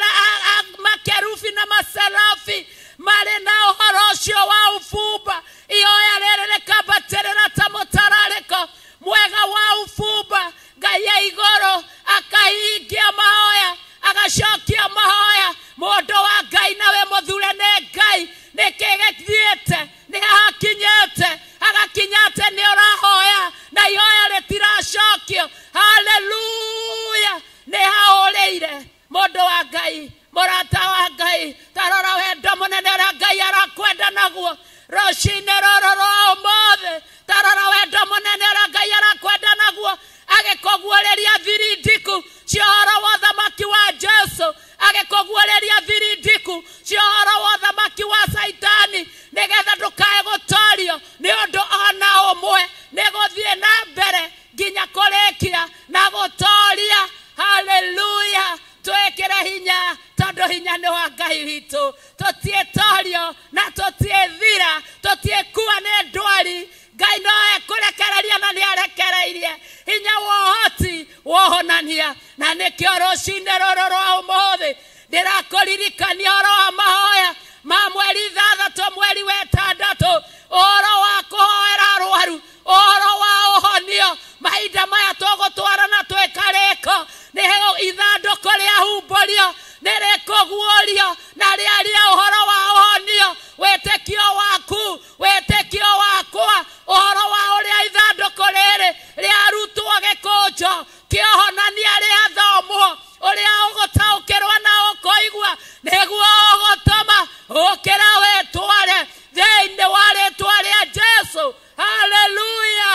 makerubi na maserafi marĩ na ũhoro ũcio wa ũbumba. Ihoya rĩrĩ rĩkambatĩrĩra ta mũtararĩko mwega wa ũbumba. Ngai e igũrũ akahingia mahoya, agacokia mahoya. Mũndũ wa Ngai nawe mũthure nĩ Ngai, nĩkĩ gĩthiĩte, nĩ hakinyĩte, hagakinya atĩ nĩ ũrahoya na ihoya rĩtiracokio. Haleluya. Nĩ haũrĩire mũndũ wa Ngai, mũrata wa Ngai, tarora wendo mũnene ũrĩa Ngai arakwenda naguo rũcinĩ rũrũ rwa ũmũthĩ. Tarora wendo mũnene ũrĩa Ngai arakwenda naguo, agĩkũguũrĩria thiri ndiku cia ũhoro wa ũthamaki wa Jesu, agĩkũguũrĩria thiri ndiku cia ũhoro wa ũthamaki wa Caitani, nĩgetha ndũkae gũtorio nĩ ũndũ ona ũmwe, nĩ gũthiĩ na mbere nginya kũrĩkia na gũtoria. Haleluya. Twĩkĩre hinya tondũ hinya nĩ wa Ngai witũ. Tũtiĩtorio na tũtiĩthira, tũtiĩkua nĩ ndwari. Ngai no ekũrekereria na nĩ arekereirie hinya wa ũhoti wohonania. Na nĩkĩo rũcinĩ rũrũ rwa ũmũthĩ ndĩrakũririkania ũhoro wa mahoya ma mweri 6 mweri wa 6, ũhoro wa kũhoera arwaru, ũhoro wa ũhonio. Mahinda maya tũgũtwarana twĩkarĩko, nĩ ithandũkũ rĩahumbũrio, nĩ rĩkũguũrio na rĩarie ũhoro wa ũhonio. Wĩtĩkio waku, wĩtĩkio wakwa, ũhoro wa ũrĩa ithandũkũ rĩrĩ rĩarutwo gĩkũnjo kĩohonania rĩathomwo, ũrĩa ũgũtaũkĩrwo na ũkũigua, nĩguo ũgũtũma ũkĩra wĩtware thĩinĩ wa rĩtwa rĩa Jesu. Haleluya.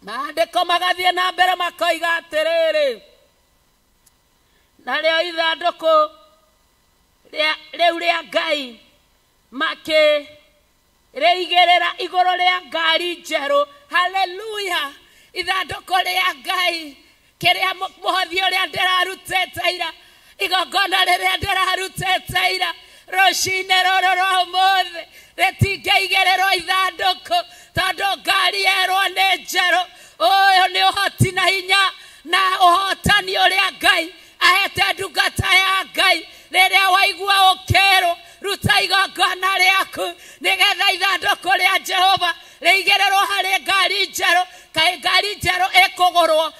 Maandĩko magathiĩ na mbere makoiga atĩrĩrĩ, narĩo ithandũkũ rĩu rĩa Ngai makĩrĩigĩrĩra igũrũ rĩa ngari njerũ. Haleluya. Ithandũkũ rĩa Ngai, kĩrĩa mũhothi ũrĩa ndĩrarutĩte ira, igongona rĩrĩa ndĩrarutĩte ira rũcinĩ rũrũ rwa ũmũthĩ rĩtingĩigĩrĩrwo ithandũkũ tondũ ngari yerwo nĩ njerũ. Ũyũ nĩ ũhoti na hinya na ũhotani ũrĩa Ngai ahete ndungata ya Ngai. Rĩrĩa waigua ũkĩrwo ruta igongona rĩaku nĩgetha ithandũkũ rĩa Jehova rĩigĩrĩrwo harĩ ngari njerũ. Kaĩ ngari njerũ ĩkũgũrwo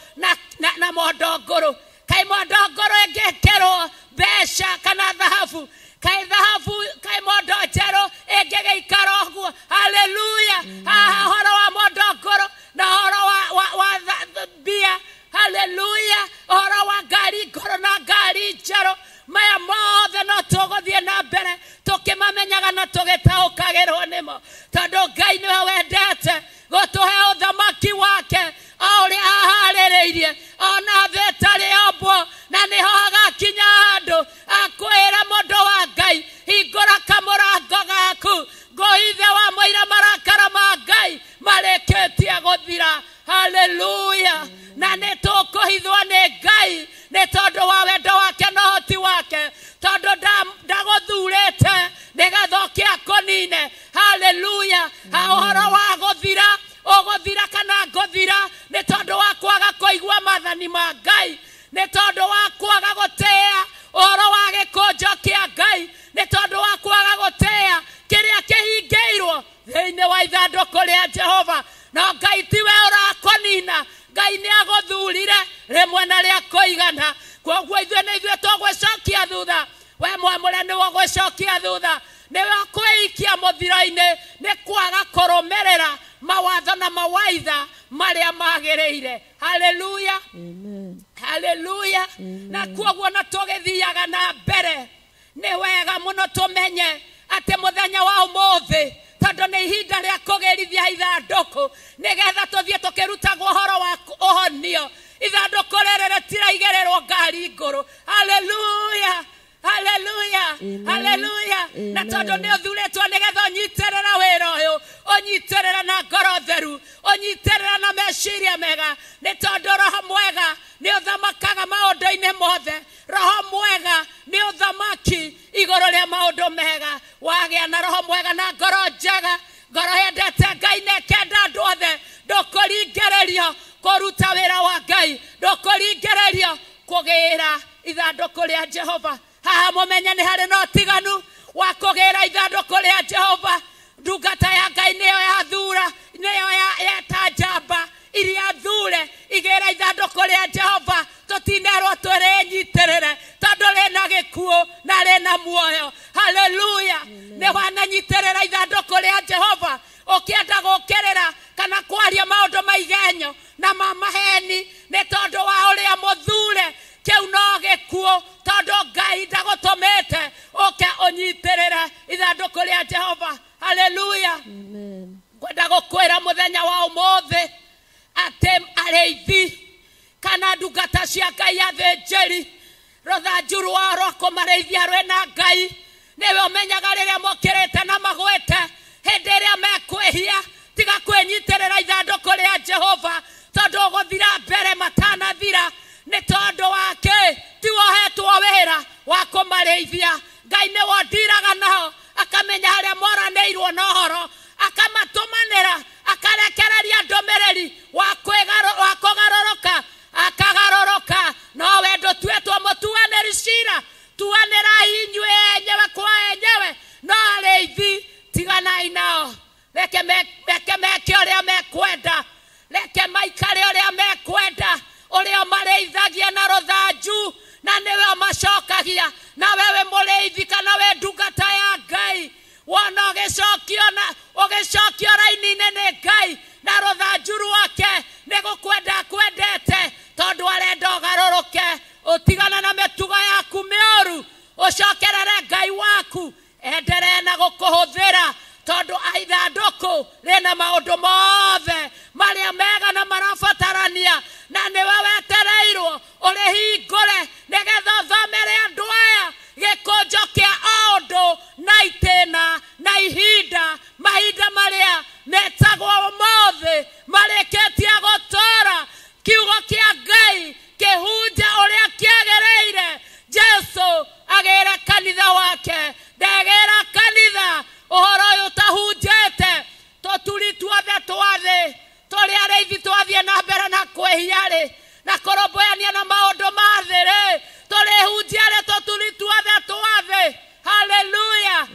na mondo ngũrũ? Kaĩ mondo ngũrũ ĩngĩkĩrwo mbeca kana thahabu? Kaĩ thahabu kaĩ mondo njerũ ĩngĩgĩikara ũguo. Haleluya. Haha ũhoro wa mondo ngũrũ na ũhoro wa mbia. Haleluya. Ũhoro wa ngari ngũrũ na ngari njerũ, maya mothe no tũgũthiĩ na mbere tũkĩmamenyaga na tũgĩtaũkagĩrwo nĩmo, tondũ Ngai nĩwe wendete gũtũhe ũthamaki wake o ũrĩa aharĩrĩirie ona thĩ ĩtarĩ yombwo. Na nĩho hagakinya handũ akwĩra mũndũ wa Ngai, hingũra kamũrango gaku, ngũithe wa mũira marakara ma Ngai marĩkĩtie gũthira. Haleluya. Na nĩ tũkũhithwo nĩ Ngai nĩ tondũ wa wendo wake na ũhoti wake, tondũ ndagũthurĩte nĩgetha ũke akũnine. Haleluya. Ha ũhoro wa gũthira, ũgũthira kana ngũthira nĩ tondũ wa kwaga kũigua maathani ma Ngai, nĩ tondũ wa kwaga gũtĩĩa ũhoro wa gĩkũnjo kĩa Ngai, nĩ tondũ wa kwaga gũtĩĩa kĩrĩa kĩhingĩirwo thĩinĩ wa ithandũkũ rĩa Jehova. No Ngai tiwe ũrakũnina, Ngai nĩ agũthurire rĩmwe na rĩa kũigana. Kwoguo ithuĩ nĩ ithuĩ tũgwĩcokia thutha. We mwamũre nĩwe ũgwĩcokia thutha, nĩwe ũkwĩikia mũthiro-inĩ nĩ kwaga kũrũmĩrĩra mawatho na mawaitha marĩa magĩrĩire. Haleluya. Haleluya. Na kwoguo na tũgĩthiaga na mbere, nĩ wega mũno tũmenye atĩ mũthenya wa ũmũthĩ, tondũ nĩ ihinda rĩa kũgĩrithia ithandũkũ nĩgetha tũthiĩ tũkĩrutagwo ũhoro wa ũhonio. Ithandũkũ rĩrĩ rĩtiraigĩrĩrwo ngari ngũrũ. Haleluya. Haleluya. Haleluya. Na tondũ nĩ ũthurĩtwo nĩgetha ũnyitĩrĩra wĩra ũyũ, ũnyitĩrĩra na ngoro theru, ũnyitĩrĩra na meciria mega, nĩ tondũ roho mwega nĩ ũthamakaga maũndũ-inĩ mothe. Roho mwega nĩ ũthamaki igũrũ rĩa maũndũ mega. Wagĩa na roho mwega na ngoro njega, ngoro yendete Ngai na ĩkenda andũ othe, ndũkũringĩrĩrio kũruta wĩra wa Ngai, ndũkũringĩrĩrio kũgĩra ithandũkũ rĩa Jehova. Haha mũmenye nĩ harĩ na ũtiganu wa kũgĩra ithandũkũ rĩa Jehova. Ndungata ya Ngai nĩyo yathura, nĩyo yeta njamba iria thure igĩra ithandũkũ rĩa Jehova. Tũtinerwo twĩrĩnyitĩrĩre tondũ rĩna gĩkuũ na rĩna muoyo. Haleluya. Nĩ wananyitĩrĩra ithandũkũ rĩa Jehova ũkĩenda gũkĩrĩra kana kwaria maũndũ ma igenyo na ma maheni nĩ tondũ wa ũrĩa mũthure, kĩu no gĩkuũ, tondũ Ngai ndagũtũmĩte ũke ũnyitĩrĩre ithandũkũ rĩa Jehova. Haleluya. Ngwenda gũkwĩra mũthenya wa ũmũthĩ atĩ arĩithi kana ndungata cia Ngai athĩnjĩri, rũthanju rwao rwa kũmarĩithia rwĩna Ngai. Nĩwe ũmenyaga rĩrĩa mokĩrĩte na magwĩte, hĩndĩ ĩrĩa mekwĩhia, tiga kwĩnyitĩrĩra ithandũkũ rĩa Jehova, tondũ ũgũthira mbere matanathira. Nĩ tondũ wa kĩ? Tiwe ũhetwo wĩra wa kũmarĩithia. Ngai nĩwe ũndiraga nao, akamenya harĩa moranĩirwo na ũhoro, akamatũmanĩra, akarekereria ndũmĩrĩri wa kũgarũrũka, akagarũrũka. No we ndũtuĩtwo mũtuanĩri cira, tuanĩrai inyuĩ enyewe kwa enyewe. No arĩithi tiganai nao, reke meke ũrĩa mekwenda, reke maikare ũrĩa mekwenda, ũrĩa marĩithagia na rũthanju na nĩwe ũmacokagia. Na wewe mũrĩithi kana we ndungata ya Ngai, wona ũgĩcokio raini-inĩ nĩ Ngai na rũthanju rwake, nĩ gũkwenda akwendete, tondũ arenda ũgarũrũke, ũtigane na mĩtugo yaku mĩũru, ũcokerere Ngai waku, enderee na gũkũhũthĩra, tondũ ithandũkũ rĩna maũndũ mothe marĩa mega na marabatarania, na nĩwe wetereirwo ũrĩhingũre nĩgetha ũthomere andũ aya gĩkũnjo kĩa o ũndũ na itĩna na ihinda, mahinda marĩa metagwo ũmũthĩ marĩkĩtie gũtũũra. Kiugo kĩa Ngai kĩhunja ũrĩa kĩagĩrĩire. Jesu agĩra kanitha wake, ndegĩra kanitha ũhoro ũyũ ũtahunjĩte. Tũturi tuothe twa thĩ tũrĩ arĩithi twathiĩ na mbere na kwĩhia rĩ, na kũrũmbũyania na maũndũ ma thĩ rĩ, tũrĩhunjia rĩ tũturi tuothe twa thĩ. Haleluya.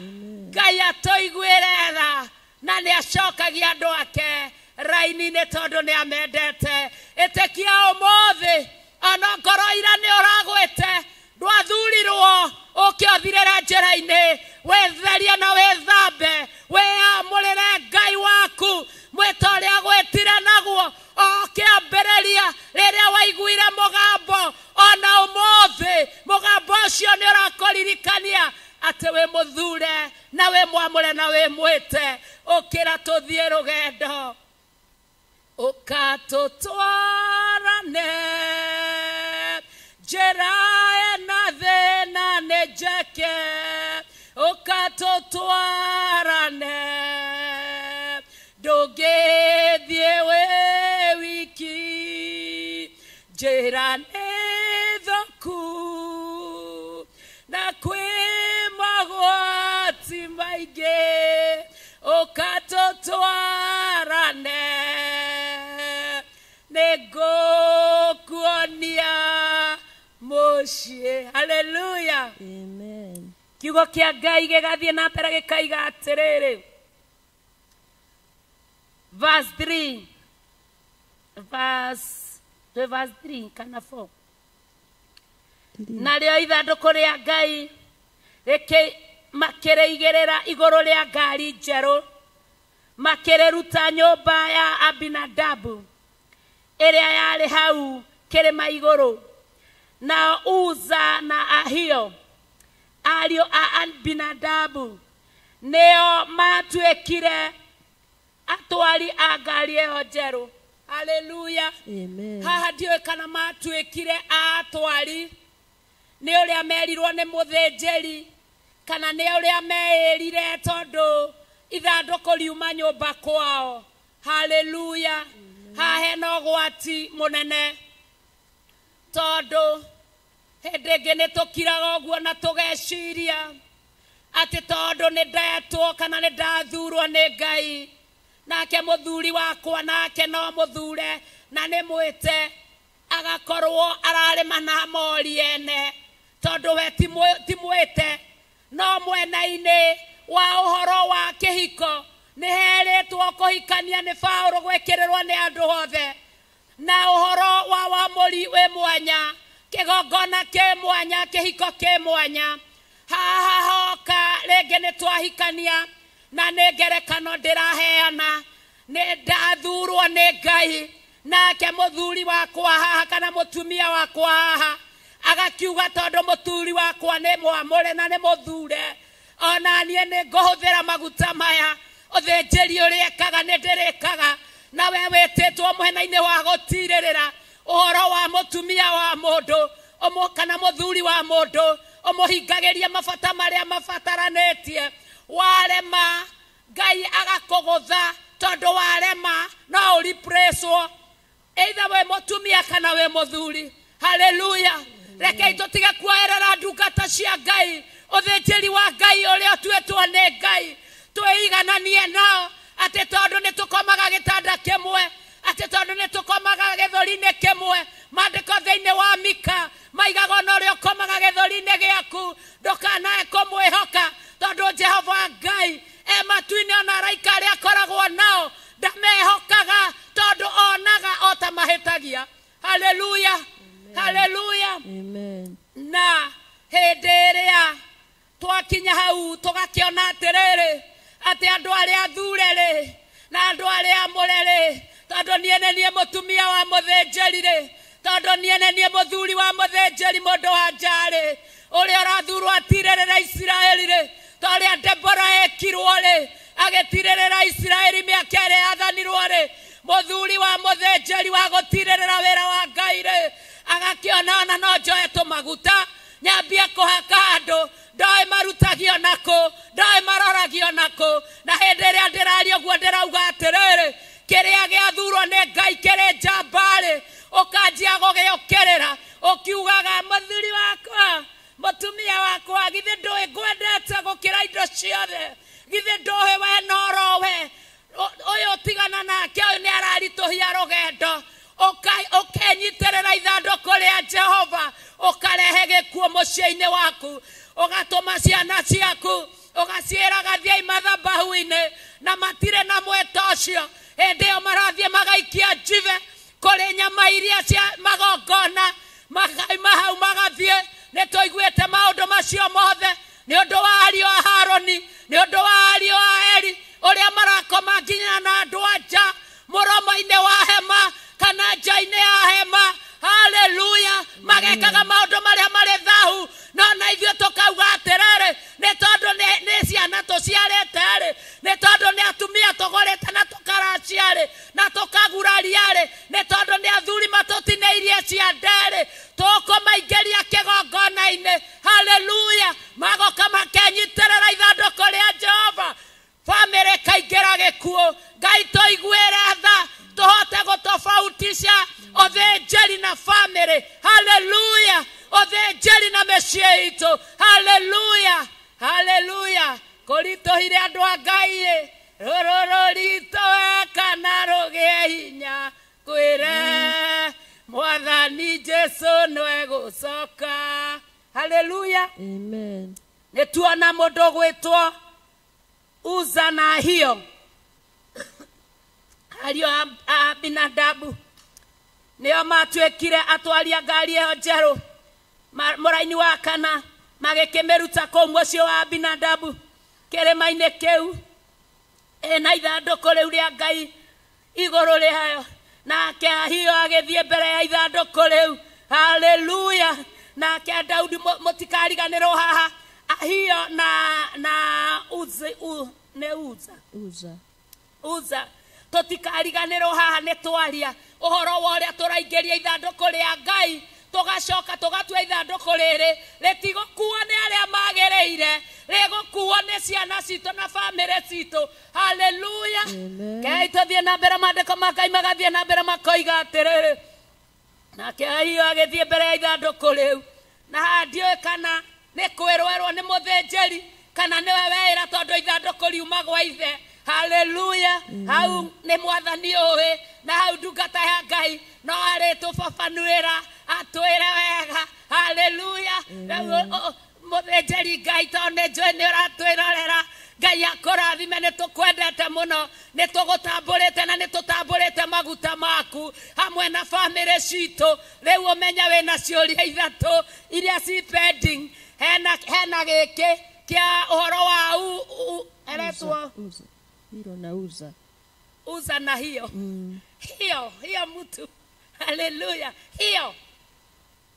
Ngai atũiguĩre tha na nĩ acokagia andũ ake raini-inĩ tondũ nĩ amendete. Ĩtĩkia ũmũthĩ ona ngoro ira nĩ ũragwĩte, ndwathurirwo ũke ũthirĩre njĩra njĩra-inĩ, wĩtherie na wĩthambe, wĩamũrĩre Ngai waku mwĩto ũrĩa gwĩtire naguo o kĩambĩrĩria rĩrĩa waiguire mũgambo. Ona ũmũthĩ mũgambo ũcio nĩ ũrakũririkania atĩ wĩ mũthure na wĩ mwamũre na wĩ mwĩte. Ũkĩra tũthiĩ rũgendo, ũkatũtwarane njĩra ĩna thĩna nĩ njeke, ũkatũtwarane ndũngĩthiĩ wĩ wiki, njĩra nĩ thũku na kwĩ magwati maingĩ, ũkatũtwarane nĩngũkuonia mũciĩ. Haleluya. Amen. Kiugo kĩa Ngai gĩgathiĩ na mbere gĩkaiga atĩrĩrĩ, verse 3, verse 3 kana 4, narĩo ithandũkũ rĩa Ngai makĩrĩigĩrĩra igũrũ rĩa ngari njerũ, makĩrĩruta nyũmba ya Abinadabu ĩrĩa yarĩ hau kĩrĩma igũrũ. Nao Uza na Ahio ariũ a Abinadabu nĩo matuĩkire atwari a ngari ĩyo njerũ. Haleluya. Amen. Haha ndiũĩ kana matuĩkire atwari nĩ ũrĩa merirwo nĩ mũthĩnjĩri kana nĩ ũrĩa meĩrire tondũ ithandũkũ riuma nyũmba kwao. Haleluya. Haha hena ũgwati mũnene tondũ hĩndĩ ĩngĩ nĩ tũkiraga ũguo na tũgeciria atĩ tondũ nĩ ndetwo kana nĩ ndathurwo nĩ Ngai, nake mũthuri wakwa nake no mũthure na nĩ mwĩte, agakorwo ararĩma na mori ene tondũ we ti mwĩte. No mwena-inĩ wa ũhoro wa kĩhiko nĩ herĩtwo kũhikania nĩ Paũlũ gwĩkĩrĩrwo nĩ andũ othe, na ũhoro wa wamũri wĩ mwanya, kĩgongona kĩ mwanya, kĩhiko kĩ mwanya. Haha hoka rĩngĩ nĩ twahikania na nĩ ngerekano ndĩraheana, nĩ ndathurwo nĩ Ngai nake mũthuri wakwa haha kana mũtumia wakwa haha agakiuga tondũ mũthuri wakwa nĩ mwamũre na nĩ mũthure, ona niĩ nĩ ngũhũthĩra maguta maya, ũthĩnjĩri ũrĩa ekaga nĩ ndĩrĩkaga. Na we wĩtĩtwo mwena-inĩ wa gũtirĩrĩra ũhoro wa mũtumia wa mũndũ kana mũthuri wa mũndũ, ũmũhingagĩrie mabata marĩa mabataranĩtie. Warema Ngai agakũgũtha tondũ warema no ũripreswo either wĩ mũtumia kana wĩ mũthuri. Haleluya. Rekei tũtige kuoerera ndungata cia Ngai, ũthĩnjĩri wa Ngai ũrĩa ũtuĩtwo nĩ Ngai, twĩigananie nao atĩ tondũ nĩ tũkomaga gĩtanda kĩmwe, atĩ tondũ nĩ tũkomaga gĩthũri-inĩ kĩmwe. Maandĩko thĩinĩ wa Mika maigaga ona ũrĩa ũkomaga gĩthũri-inĩ gĩaku ndũkanae kũmwĩhoka, tondũ Jehova Ngai e matu-inĩ, ona araika arĩa akoragwo nao ndamehokaga tondũ onaga o ta mahĩtagia. Haleluya. Haleluya. Amen. Na hĩndĩ ĩrĩa twakinya hau tũgakĩona atĩrĩrĩ, atĩ andũ arĩa athure rĩ na andũ arĩa amũre rĩ, tondũ niĩ nĩ niĩ mũtumia wa mũthĩnjĩri rĩ, tondũ niĩ nĩ niĩ mũthuri wa mũthĩnjĩri mũndũ wa nja rĩ, ũrĩa ũrathurwo atirĩrĩra Isiraeli rĩ, ta ũrĩa Debora ekirwo rĩ, agĩtirĩrĩra Isiraeli mĩaka ĩrĩa yathanirwo rĩ, mũthuri wa mũthĩnjĩri wa gũtirĩrĩra wĩra wa Ngai rĩ, agakĩona ona no njoe tũmaguta nyambie kũhaka andũ, ndoĩ marutagio nakũ, ndoĩ maroragio nakũ. Na hĩndĩ ĩrĩa ndĩraria ũguo ndĩrauga atĩrĩrĩ, kĩrĩa gĩathurwo nĩ Ngai kĩrĩ njamba rĩ, ũkanjia gũgĩũkĩrĩra ũkiugaga mũthuri wakwa, mũtumia wakwa, githĩ ndũĩ ngwendete gũkĩra indo ciothe, githĩ ndũĩ we norowe, ũyũ tigana nake, ũyũ nĩ araritũhia rũgendo. Ũkenyitĩrĩra ithandũkũ rĩa Jehova, ũkarehe gĩkuũ mũciĩ-inĩ waku, ũgatũma ciana ciaku ũgaciĩraga thiĩi mathabahu-inĩ, na matirĩ na mwĩto ũcio. Hĩndĩ ĩyo marathiĩ magaikia njibe kũrĩ nyama iria cia magongona, makauma hau magathiĩ. Nĩ tũiguĩte maũndũ macio mothe nĩ ũndũ wa Harũni nĩ ũndũ wa ariũ a Eli ũrĩa marakoma nginya na andũ a nja mũromo-inĩ wa hema kana nja-inĩ ya hema. Haleluya. Magekaga maũndũ marĩa marĩ thahu, no na ithuĩ tũkauga atĩrĩrĩ, nĩ tondũ nĩ ciana tũciarĩte-rĩ, nĩ tondũ nĩ atumia tũgũrĩte na tũkaracia-rĩ, na tũkaguraria-rĩ, nĩ tondũ nĩ athuri matũtinĩirie ciande-rĩ, tũkũmaingĩria kĩgongona-inĩ. Haleluya. Magoka makenyitĩrĩra ithandũkũ rĩa Jehova, bamĩrĩ ĩkaingĩra gĩkuũ. Ngai tũiguĩre tha, tũhote gũtofautisha ũthĩnjĩri na bamĩrĩ. Haleluya. Ũthĩnjĩri na mĩciĩ itũ. Haleluya. Haleluya. Kũritũhire andũ a Ngai ĩ, rũrũ rũritũhe kana rũgĩe hinya, kwĩre Mwathani Jesu nĩwe gũcoka. Haleluya. Amen. Nĩ tuona mũndũ ũgwĩtwo Uza na Ahio, ariũ a Abinadabu, nĩo matuĩkire atwari a ngari ĩyo njerũ mũraini wa kana, magĩkĩmĩruta kũu mũciĩ wa Abinadabu kĩrĩma-inĩ kĩu ĩna ithandũkũ rĩu rĩa Ngai igũrũ rĩayo. Nake Ahio agĩthiĩ mbere ya ithandũkũ rĩu. Haleluya. Nake Daudi, mũtikariganĩrwo haha, Ahio na Uzi, nĩ Uza. Uza. Uza. Tũtikariganĩrwo haha, nĩ twaria ũhoro wa ũrĩa tũraingĩria ithandũkũ rĩa Ngai, tũgacoka tũgatua ithandũkũ rĩrĩ rĩtigũkuo nĩ arĩa magĩrĩire, rĩgũkuo nĩ ciana citũ na bamĩrĩ citũ. Haleluya. Amen. Ngai tũthiĩ na mbere, maandĩko ma Ngai magathiĩ na mbere makoiga atĩrĩrĩ, nake Ahio agĩthiĩ mbere ya ithandũkũ rĩu, na haha ndiũĩ kana nĩ kwĩrwerwo nĩ mũthĩnjĩri kana nĩwe weĩra, tondũ ithandũkũ riuma gwa ithe. Haleluya. Hau nĩ Mwathani ũĩ, na hau ndungata ya Ngai no arĩtũbabanũrĩra atwĩre wega. Haleluya. Rĩu mũthĩnjĩri Ngai, tondũ nĩ njũĩ nĩ ũratwĩrorera, Ngai akũrathime, nĩ tũkwendete mũno, nĩ tũgũtambũrĩte na nĩ tũtambũrĩte maguta maku hamwe na bamĩrĩ citũ. Rĩu ũmenye wĩna ciũria ithatũ iria ci pending. Hena gĩkĩ kĩa ũhoro wa eretwo Uza. Hilo na Uza. Uza na hiyo. Hiyo, hiyo mtu. Haleluya. Hiyo.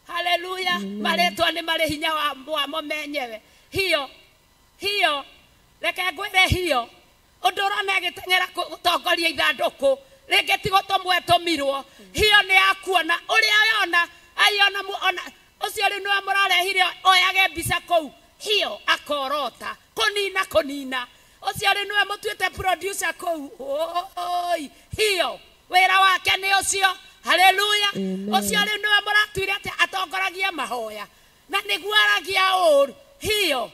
Haleluya. Marĩtwa nĩ marĩ hinya wamo menyewe. Hiyo. Hiyo. Reke ngwĩre hiyo. Ũndũ ũrona ĩgĩteng'era gũtongoria ithandũkũ, rĩngĩ ti gũtũmwo ĩtũmirwo. Hiyo nĩ ya kuona ũrĩa yona, aiona ona ũcio rĩu nĩwe mũrarehire oyage mbica kũu. Hiyo akorota kũnina kũnina. Ũcio rĩu nĩwe mũtuĩte producer kũu. Oi, hiyo wĩra wake nĩ ũcio. Haleluya. Ũcio rĩu nĩwe mũratuire atĩ atongoragia mahoya na nĩguo aragia ũru. Hiyo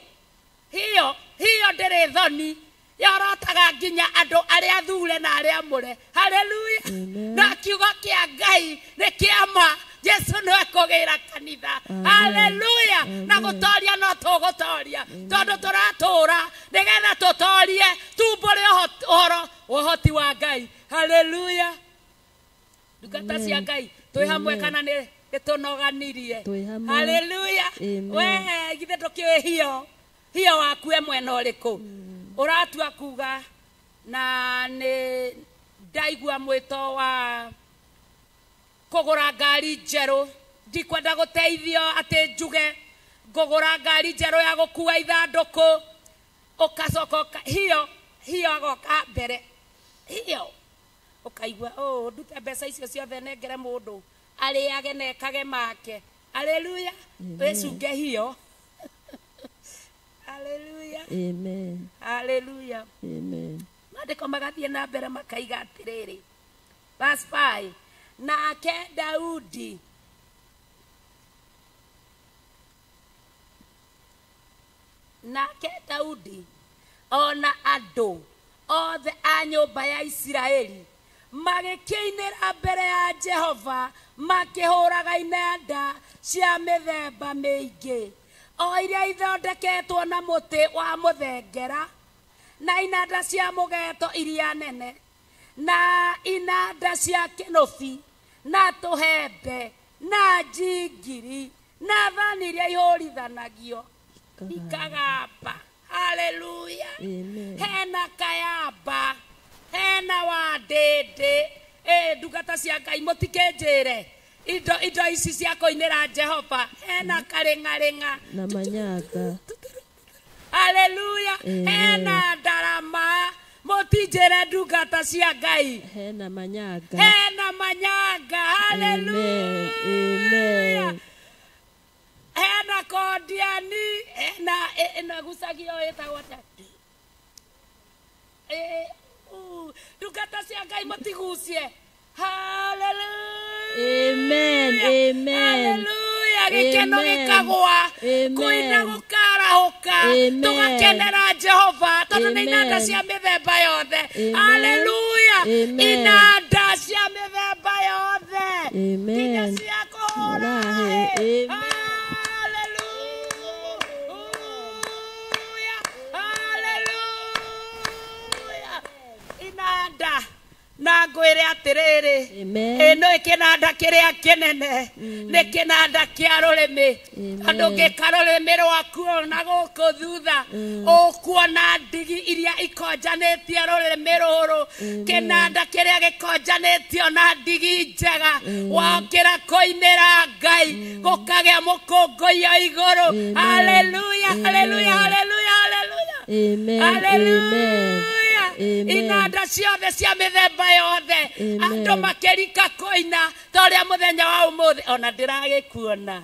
hiyo hiyo ndĩrĩ thoni, yorotaga nginya andũ arĩa athure na arĩa amũre. Haleluya. Na kiugo kĩa Ngai nĩ kĩa ma. Jesu nĩwe kũgĩra kanitha. Haleluya. Na gũtoria no tũgũtoria, tondũ tũratũra nĩgetha tũtorie, tumbũre ũhoro ũhoti wa Ngai. Haleluya. Ndungata cia Ngai, twĩ hamwe kana nĩ tũnoganirie? Twĩ hamwe. Haleluya. Amen. We githĩ ndũkĩũĩ hiyo hiyo waku e mwena ũrĩkũ ũratua kuga? Na nĩ ndaigua mwĩto wa kũgũra ngari njerũ, ndikwenda gũteithio atĩ njuge ngũgũra ngari njerũ ya gũkua ithandũkũ, ũgacoka hiyo hiyo agoka mbere hiyo ũkaigua oh, ndute mbeca icio ciothe nengere mũndũ arĩage na ekage make. Haleluya. Wĩcunge hiyo. Haleluya. Amen. Haleluya. Amen. Maandĩko magathiĩ na mbere makaiga atĩrĩrĩ, verse 5, nake Daudi ona andũ othe a nyũmba ya Isiraeli magĩkĩinĩra mbere ya Jehova makĩhũraga inanda cia mĩthemba mĩingĩ, o iria ithondeketwo na mũtĩ wa mũthengera, na inanda cia mũgeeto iria nene, na inanda cia kĩnũbi, na tũhembe, na njingiri, na thani iria ihũrithanagio ikagamba. Haleluya. Amen. Hena kayaba, hena wandĩndĩ. Ndungata cia Ngai mũtikĩnjĩre indo ici cia kũinĩra Jehova. Hena karĩng'arĩng'a na manyanga. Haleluya. Hena ndarama. Mũtinjĩre ndungata cia Ngai. Hena manyanga. Hena manyanga. Haleluya. Amen. Hena kondiani. Hena ĩno ĩgucagio ĩtagwo atĩa? Ndungata cia Ngai mũtigucie. Haleluya. Amen. Amen. Haleluya. Gĩkeno gĩkagũa, kũina gũkarahũka, tũgakenera Jehova tondũ nĩ inanda cia mĩthemba yothe. Haleluya. Inanda cia mĩthemba yothe, nginya cia kũhũra. Haleluya. Haleluya. Inanda na ngwĩre atĩrĩrĩ, ĩno kĩnanda kĩrĩa kĩnene nĩ kĩnanda kĩa rũrĩmĩ. Andũ ngĩka rũrĩmĩ rwaku na gũkũ thutha ũkuona ndigi iria ikonjanĩtie rũrĩmĩ rũrũ. Kĩnanda kĩrĩa gĩkonjanĩtio na ndigi njega, wakĩra kũinĩra Ngai gũkagĩa mũkũngũiyo igũrũ. Haleluya, haleluya, haleluya, haleluya. Haleluya. Inanda ciothe cia mĩthemba yothe, andũ makĩrika kũina ta ũrĩa mũthenya wa ũmũthĩ. Ona ndĩragĩkuona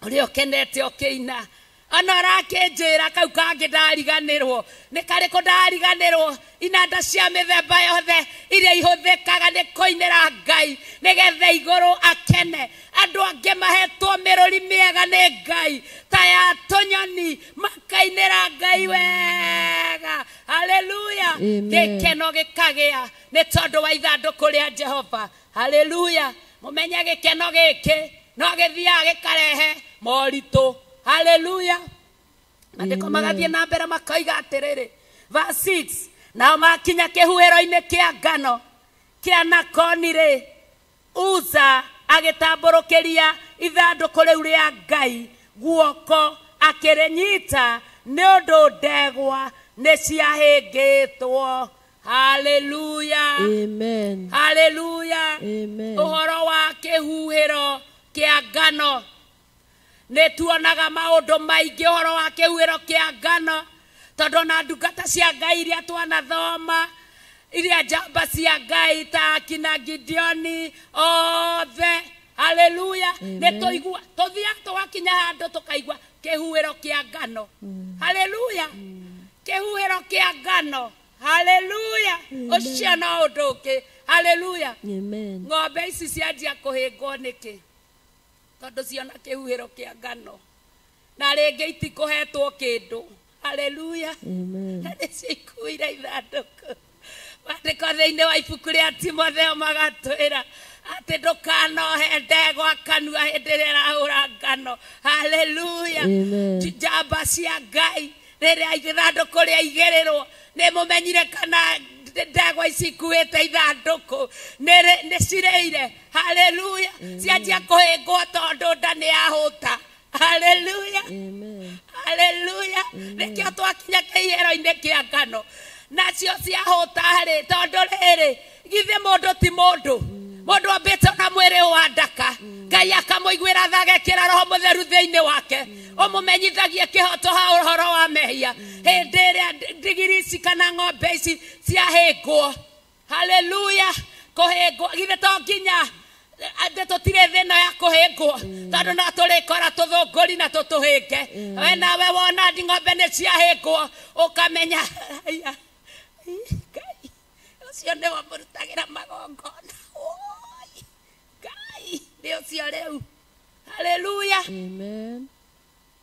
ũrĩa ũkenete ũkĩina, ona ũrakĩnjĩra kau kangĩ ndariganĩrwo nĩ karĩkũ ndariganĩrwo. Inanda cia mĩthemba yothe iria ihũthĩkaga nĩ kũinĩra Ngai nĩgetha igũrũ akene. Andũ angĩ mahetwo mĩrũri mĩega nĩ Ngai ta ya tũnyoni, makainĩra Ngai wega. Haleluya. Gĩkeno gĩkagĩa nĩ tondũ wa ithandũkũ rĩa Jehova. Haleluya. Mũmenye gĩkeno gĩkĩ no gĩthiaga gĩkarehe moritũ. Haleluya. Maandĩko magathiĩ na mbere makoiga atĩrĩrĩ, verse 6, nao makinya kĩhuhĩro-inĩ kĩa ngano kĩa Nakoni-rĩ, Uza agĩtambũrũkĩria ithandũkũ rĩu rĩa Ngai guoko akĩrĩnyita, nĩ ũndũ ndegwa nĩ ciahĩngĩtwo. Haleluya. Amen. Haleluya. Amen. Ũhoro wa kĩhuhĩro kĩa ngano nĩ tuonaga maũndũ maingĩ ũhoro wa kĩhuhĩro kĩa ngano, tondũ na ndungata cia Ngai iria twanathoma, iria njamba cia Ngai ta akina Gideoni othe. Haleluya. Nĩ tũigua tũthiaga tũgakinya handũ tũkaigua kĩhuhĩro kĩa ngano. Haleluya. Kĩhuhĩro kĩa ngano. Haleluya. Ũcio no ũndũ ũngĩ. Haleluya. Ng'ombe ici cianjia kũhĩngwo nĩkĩ? Tondũ ciona kĩhuhĩro kĩa ngano na rĩngĩ itikũhetwo kĩndũ. Haleluya. Na nĩcio ikuire ithandũkũ. Maandĩko thĩinĩ wa ibuku rĩa Timotheo magatwĩra atĩ ndũkanohe ndegwa kanua hĩndĩ ĩrĩa ĩrahũra ngano. Haleluya. Njamba cia Ngai rĩrĩa ithandũkũ rĩaigĩrĩrwo nĩ mũmenyire kana ndegwa ici ikuĩte ithandũkũ nĩ cirĩire. Haleluya. Cianjia kũhĩngwo tondũ nda nĩ yahũta. Haleluya. Haleluya. Nĩkĩo twakinya kĩihĩro-inĩ kĩa ngano nacio ciahũta-rĩ, tondũ rĩrĩ githĩ mũndũ ti mũndũ. Mũndũ ambĩte na mwĩrĩ wa ndaka, Ngai akamũiguĩra tha agekĩra Roho Mũtheru thĩinĩ wake, ũmũmenyithagie kĩhoto ha ũhoro wa mehia hĩndĩ ĩrĩa ndigiri ici kana ng'ombe ici ciahĩngwo. Haleluya. Kũhĩngwo githĩ to nginya atĩ tũtirĩ thĩna ya kũhĩngwo, tondũ no tũrĩkora tũthũngũri na tũtũhĩnge. We nawe wona ng'ombe nĩ ciahĩngwo ũkamenya Ngai ũcio nĩwe mũrutagĩra magongona. Ngai nĩ ũcio rĩu. Haleluya. Amen.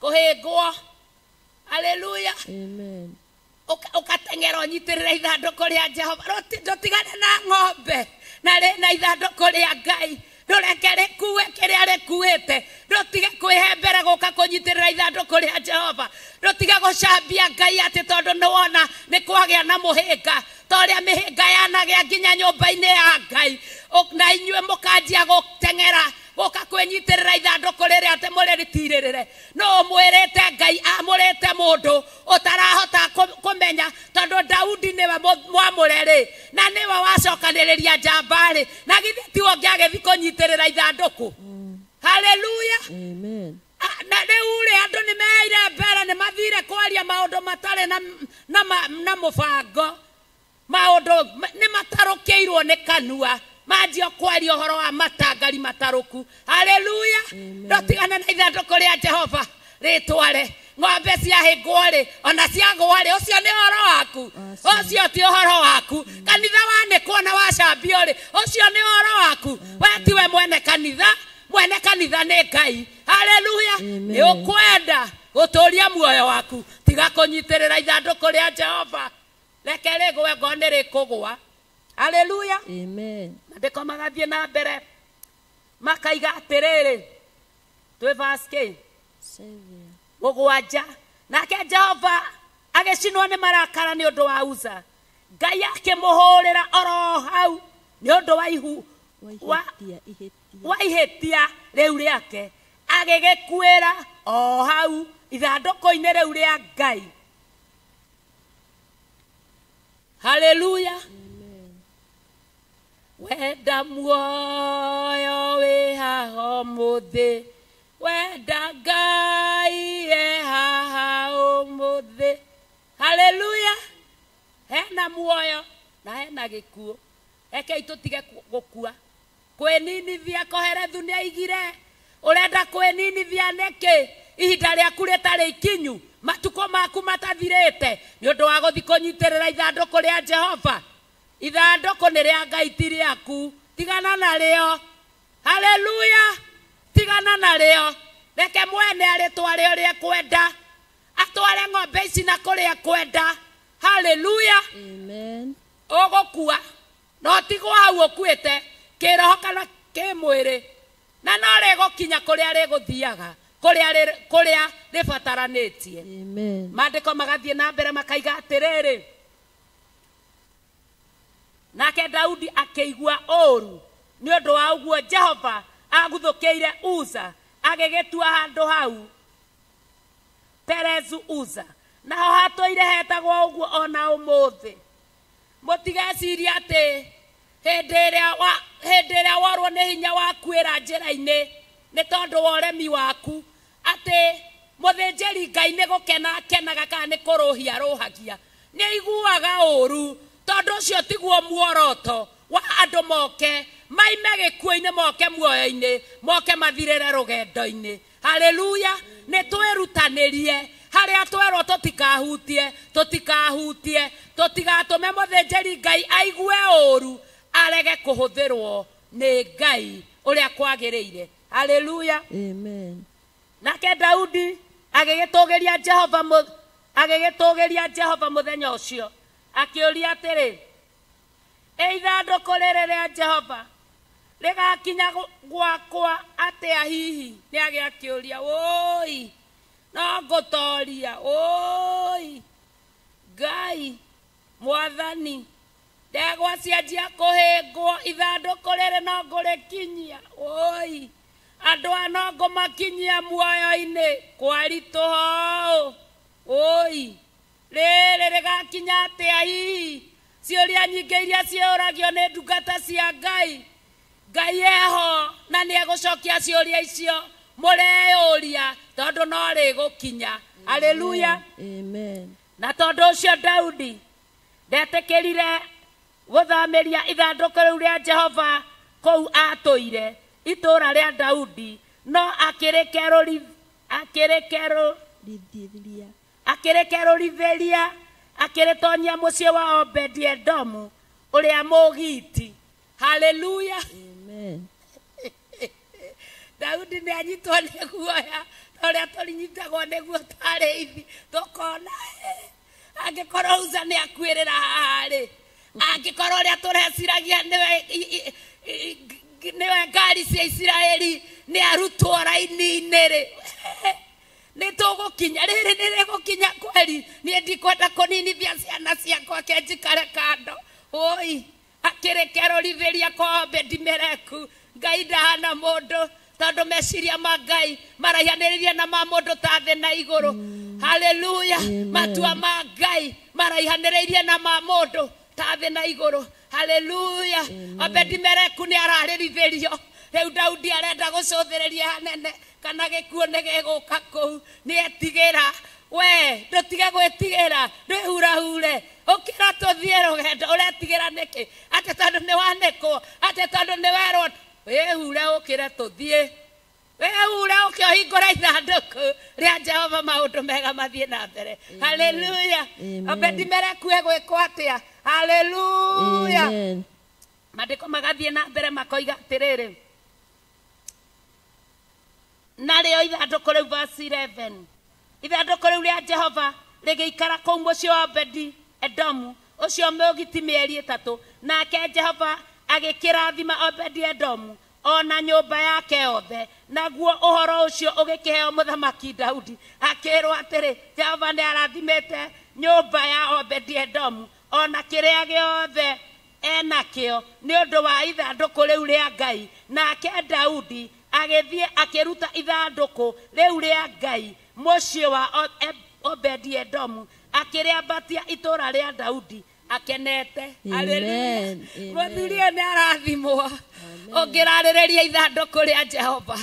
Kũhĩngwo. Haleluya. Amen. Ũgateng'era ũnyitĩrĩre ithandũkũ rĩa Jehova. Ndũtigane na ng'ombe na rĩna ithandũkũ rĩa Ngai. Ndũreke rĩkue kĩrĩa rĩkuĩte. Ndũtige kwĩhe mbere gũka kũnyitĩrĩra ithandũkũ rĩa Jehova. Ndũtige gũcambia Ngai atĩ tondũ nĩwona nĩ kwagĩa na mũhĩnga, ta ũrĩa mĩhĩnga yanagĩa nginya nyũmba-inĩ ya Ngai. Na inyuĩ mũkanjia gũteng'era Gũka kwĩnyitĩrĩra ithandũkũ rĩrĩa atĩ mũrĩritirĩrĩre. No mwĩrĩte Ngai amũrĩte mũndũ ũtarahota kũmenya tondũ Daudi nĩwe mwamũre rĩ na nĩwe wacokanĩrĩria njamba rĩ na githĩ tiwe ũngĩagĩthiĩ kũnyitĩrĩra ithandũkũ. Haleluya. Amen. Na rĩu rĩ andũ nĩ meire mbere nĩ mathire kwaria maũndũ matarĩ na mũbango. Maũndũ nĩ matarũkĩirwo nĩ kanua manjia kwaria ũhoro wa matangari matarũku. Haleluya. Ndotigane na ithandũkũ rĩa Jehova rĩtware ng'ombe ciahĩngwo rĩ ona ciagwa rĩ ũcio nĩ ũhoro waku, ũcio ti ũhoro waku. Kanitha wanĩkwo na wacambio rĩ ũcio nĩ ũhoro waku. We tiwe mwene kanitha, mwene kanitha nĩ Ngai. Haleluya. Nĩ ũkwenda gũtũria muoyo waku tiga kũnyitĩrĩra ithandũkũ rĩa Jehova reke rĩgwe ngo nĩ rĩkũgwa. Haleluya. Amen. Maandĩko magathiĩ na mbere makaiga atĩrĩrĩ twĩ verse K 7. 7. Nake Jehova agĩcinwo nĩ marakara nĩ ũndũ wa Uza. Ngai akĩmũhũrĩra oro hau nĩ ũndũ wa ihu wa ihĩtia rĩu rĩake agĩgĩkuĩra o hau ithandũkũ-inĩ rĩu rĩa Ngai. Haleluya. Wenda muoyo wĩ haha ũmũthĩ, wenda Ngai e haha ũmũthĩ. Haleluya. Hena muoyo na hena gĩkuũ. Rekei tũtige gũkua. Kwĩninithia Koherethu nĩ aigire. Ũrenda kwĩninithia nĩkĩ? Ihinda rĩaku rĩtarĩ ikinyu, matukũ maku matathirĩte nĩ ũndũ wa gũthiĩ kũnyitĩrĩra ithandũkũ rĩa Jehova. Ithandũkũ nĩ rĩa Ngai ti rĩaku, tigana narĩo. Haleluya. Tigana narĩo. Reke mwene arĩtware ũrĩa ekwenda, atware ng'ombe ici na kũrĩa ekwenda. Haleluya. Amen. Ũgũkua no tigwo hau ũkuĩte kĩroho kana kĩmwĩrĩ, na no rĩgũkinya kũrĩa rĩgũthiaga, kũrĩa rĩbataranĩtie. Amen. Maandĩko magathiĩ na mbere makaiga atĩrĩrĩ, nake Daudi akĩigua ũũru nĩ ũndũ wa ũguo Jehova aguthũkĩire Uza agĩgĩtua handũ hau Perezu Uza, naho hatũire hetagwo ũguo ona ũmũthĩ. Mũtigecirie atĩ hĩndĩ ĩrĩa worwo nĩ hinya wakuĩra njĩra-inĩ nĩ tondũ wa ũremi waku atĩ mũthĩnjĩri Ngai nĩ gũkena akenaga kana nĩ kũrũhia arũhagia. Nĩ aiguaga ũũru tondũ ũcio tiguo muoroto wa andũ moke maime gĩkuũ-inĩ moke muoyo-inĩ moke mathirĩre rũgendo-inĩ. Haleluya. Nĩ twĩrutanĩrie harĩa twerwo tũtikahutie, tũtikahutie, tũtigatũme mũthĩnjĩri Ngai aigue ũũru arege kũhũthĩrwo nĩ Ngai ũrĩa kwagĩrĩire. Haleluya. Amen. Nake Daudi agĩgĩtũgĩria Jehova mũthenya ũcio akĩũria atĩrĩ, ĩ ithandũkũ rĩrĩ rĩa Jehova rĩgakinya gwakwa atĩa hihi? Nĩ agĩakĩũria, wũi no ngũtoria, wũi Ngai mwathani, ndegwa cianjia kũhĩngwo ithandũkũ rĩrĩ no ngũrĩkinyia, wũi andũ aya no ngũmakinyia muoyo-inĩ kwaritũha ũũ, wũi rĩrĩ rĩgakinya atĩa hihi? Ciũria nyingĩ iria ciũragio nĩ ndungata cia Ngai. Ngai eho na nĩ egũcokia ciũria icio mũreyũria tondũ no rĩgũkinya. Haleluya. Amen. Na tondũ ũcio Daudi ndetĩkĩrire gũthamĩria ithandũkũ rĩu rĩa Jehova kũu atũire itũũra rĩa Daudi, no akĩrĩkerũrithĩria akĩrĩtonyia mũciĩ wa Obedi-Edomu ũrĩa Mũgiti. Haleluya. Amen. Daudi nĩ anyitwo nĩ guoya ta ũrĩa tũnyitagwo nĩguo tarĩ ithi tũkona angĩkorwo Uza nĩ akuĩrĩra haha rĩ, angĩkorwo ũrĩa tũreciragia nĩwe ngari cia Isiraeli nĩ arutwo raini-inĩ rĩ, nĩ tũgũkinya rĩrĩ nĩ rĩgũkinya kweri. Niĩ ndikwenda kũninithia ciana ciakwa ke njikare kando. Oi akĩrĩkerũrithĩria kwa Obedi-Meleku. Ngai ndahana mũndũ Tondũ meciria ma Ngai maraihanĩrĩria na ma mũndũ ta thĩ na igũrũ. Haleluya. Matua ma Ngai maraihanĩrĩirie na ma mũndũ ta thĩ na igũrũ. Haleluya. Obedi-Meleku nĩ ararĩrithĩrio. Rĩu Daudi arenda gũcũthĩrĩria hanene kana gĩkuũ nĩ gĩgũka kũu. Nĩ etigĩra. We ndũtige gwĩtigĩra, ndwĩhurahure, ũkĩra tũthiĩ rũgendo. Ũretigĩra nĩkĩ? Atĩ tondũ nĩ wanĩkwo, atĩ tondũ nĩ werwo. Wĩhure ũkĩre tũthiĩ. Wĩhure ũkĩ ũhingũre ithandũkũ rĩa Jehova, maũndũ mega mathiĩ na mbere. Haleluya. Obedi-Meleku egwĩkwo atĩa? Haleluya. Maandĩko magathiĩ na mbere makoiga atĩrĩrĩ, narĩo ithandũkũ rĩu, verse 11, ithandũkũ rĩu rĩa Jehova rĩgĩikara kũu mũciĩ wa Obedi-Edomu ũcio mũgiti mĩeri 3. Nake Jehova agĩkĩrathima Obedi-Edomu ona nyũmba yake yothe. Naguo ũhoro ũcio ũgĩkĩheo mũthamaki Daudi, akĩrwo atĩrĩ, Jehova nĩ arathimĩte nyũmba ya Obedi-Edomu ona kĩrĩa gĩothe enakĩo nĩ ũndũ wa ithandũkũ rĩu rĩa Ngai. Nake Daudi agĩthiĩ akĩruta ithandũkũ rĩu rĩa Ngai mũciĩ wa Obedi-Edomu, akĩrĩambatia itũũra rĩa Daudi akenete. Haleluya. Mũthuri ũyũ nĩ arathimwo. Ũngĩrarĩrĩria ithandũkũ rĩa Jehova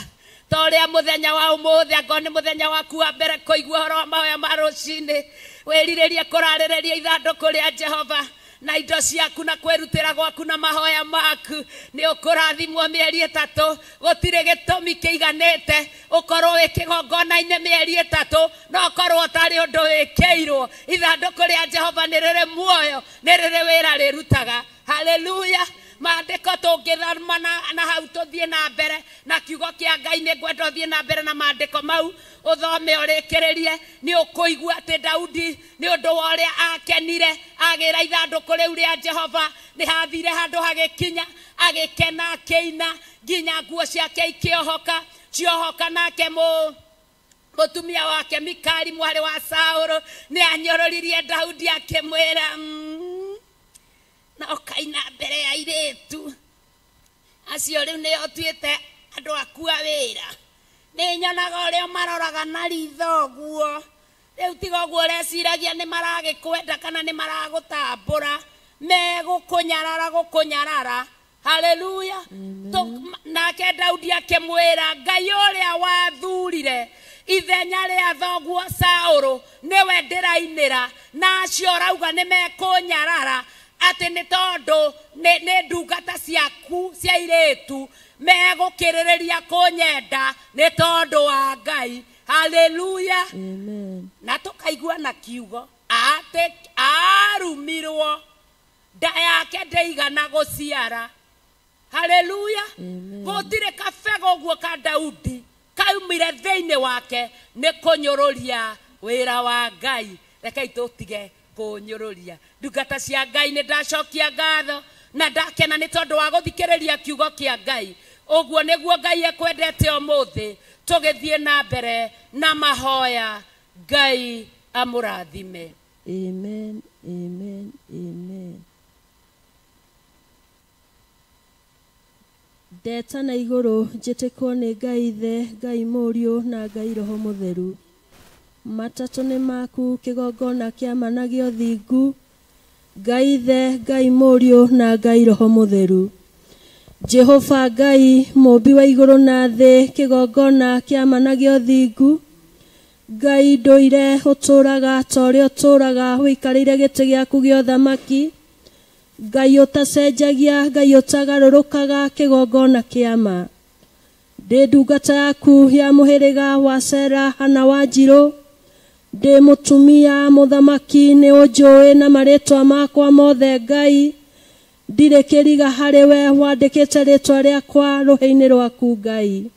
ta ũrĩa mũthenya wa ũmũthĩ, angorwo nĩ mũthenya waku wa mbere kũigua ũhoro wa mahoya ma rũcinĩ, wĩrirĩrie kũrarĩrĩria ithandũkũ rĩa Jehova na indo ciaku na kwĩrutĩra gwaku na mahoya maku, nĩ ũkũrathimwo mĩeri 3. Gũtirĩ gĩtũmi kĩiganĩte ũkorwo wĩ kĩgongona-inĩ mĩeri 3 no ũkorwo ũtarĩ ũndũ wĩkĩirwo. Ithandũkũ rĩa Jehova nĩ rĩrĩ muoyo, nĩ rĩrĩ wĩra rĩrutaga. Haleluya. Maandĩko tũngĩthoma na hau tũthiĩ na mbere na kiugo kĩa Ngai, nĩ ngwenda ũthiĩ na mbere na maandĩko mau ũthome ũrĩkĩrĩrie. Nĩ ũkũigua atĩ Daudi nĩ ũndũ wa ũrĩa akenire agĩra ithandũkũ rĩu rĩa Jehova, nĩ hathire handũ hagĩkinya, agĩkena, akĩina nginya nguo ciake ikĩohoka ciohoka. Nake mũtumia wake Mikali mwarĩ wa Saũlũ nĩ anyũrũririe Daudi akĩmwĩra, na ũkaina mbere ya airĩtu acio rĩu nĩo ũtuĩte andũ aku a wĩra. Nĩ nyonaga ũrĩa maroraga na ritho ũguo. Rĩu tiga ũguo ũreciragia nĩ maragĩkwenda kana nĩ maragũtambũra, megũkũnyarara gũkũnyarara. Haleluya. Nake Daudi akĩmwĩra, Ngai ũrĩa wathurire ithenya rĩa thoguo Saũlũ nĩwe ndĩrainĩra, na acio ũrauga nĩ mekũnyarara atĩ nĩ tondũ nĩ ndungata ciaku cia airĩtu megũkĩrĩrĩria kũnyenda nĩ tondũ wa Ngai. Haleluya. Na tũkaigua na kiugo atĩ arumirwo, nda yake ndĩigana gũciara. Haleluya. Gũtirĩ kabego ũguo ka Daudi kaumire thĩinĩ wake nĩ kũnyũrũria wĩra wa Ngai. Rekei tũtige kũnyũrũria. Ndungata cia Ngai, nĩ ndacokia ngatho na ndakena nĩ tondũ wa gũthikĩrĩria kiugo kĩa Ngai. Ũguo nĩguo Ngai ekwendete ũmũthĩ. Tũgĩthiĩ na mbere na mahoya. Ngai amũrathime. Amen, amen, amen. Ndeta na igũrũ njĩtĩkwo nĩ Ngai Ithe, Ngai Mũriũ na Ngai Roho Mũtheru. Matatũ nĩ maku, kĩgongona kĩa ma na gĩa ũthingu, Ngai Ithe, Ngai Mũriũ na Ngai Roho Mũtheru. Jehova Ngai mũũmbi wa igũrũ na thĩ, kĩgongona kĩa ma na gĩa ũthingu, Ngai ndũire ũtũũraga ta ũrĩa ũtũũraga, ũikarĩire gĩtĩ gĩaku gĩa ũthamaki, Ngai ũtacenjagia, Ngai ũtagarũrũkaga, kĩgongona kĩa ma. Ndĩ ndungata yaku ya mũhĩrĩga wa Sera Hana Wanjirũ, ndĩ mũtumia mũthamaki, nĩ ũnjũĩ na marĩtwa makwa mothe Ngai, ndirĩ kĩriga harĩ we, wandĩkĩte rĩtwa rĩakwa rũhĩ-inĩ rwaku Ngai.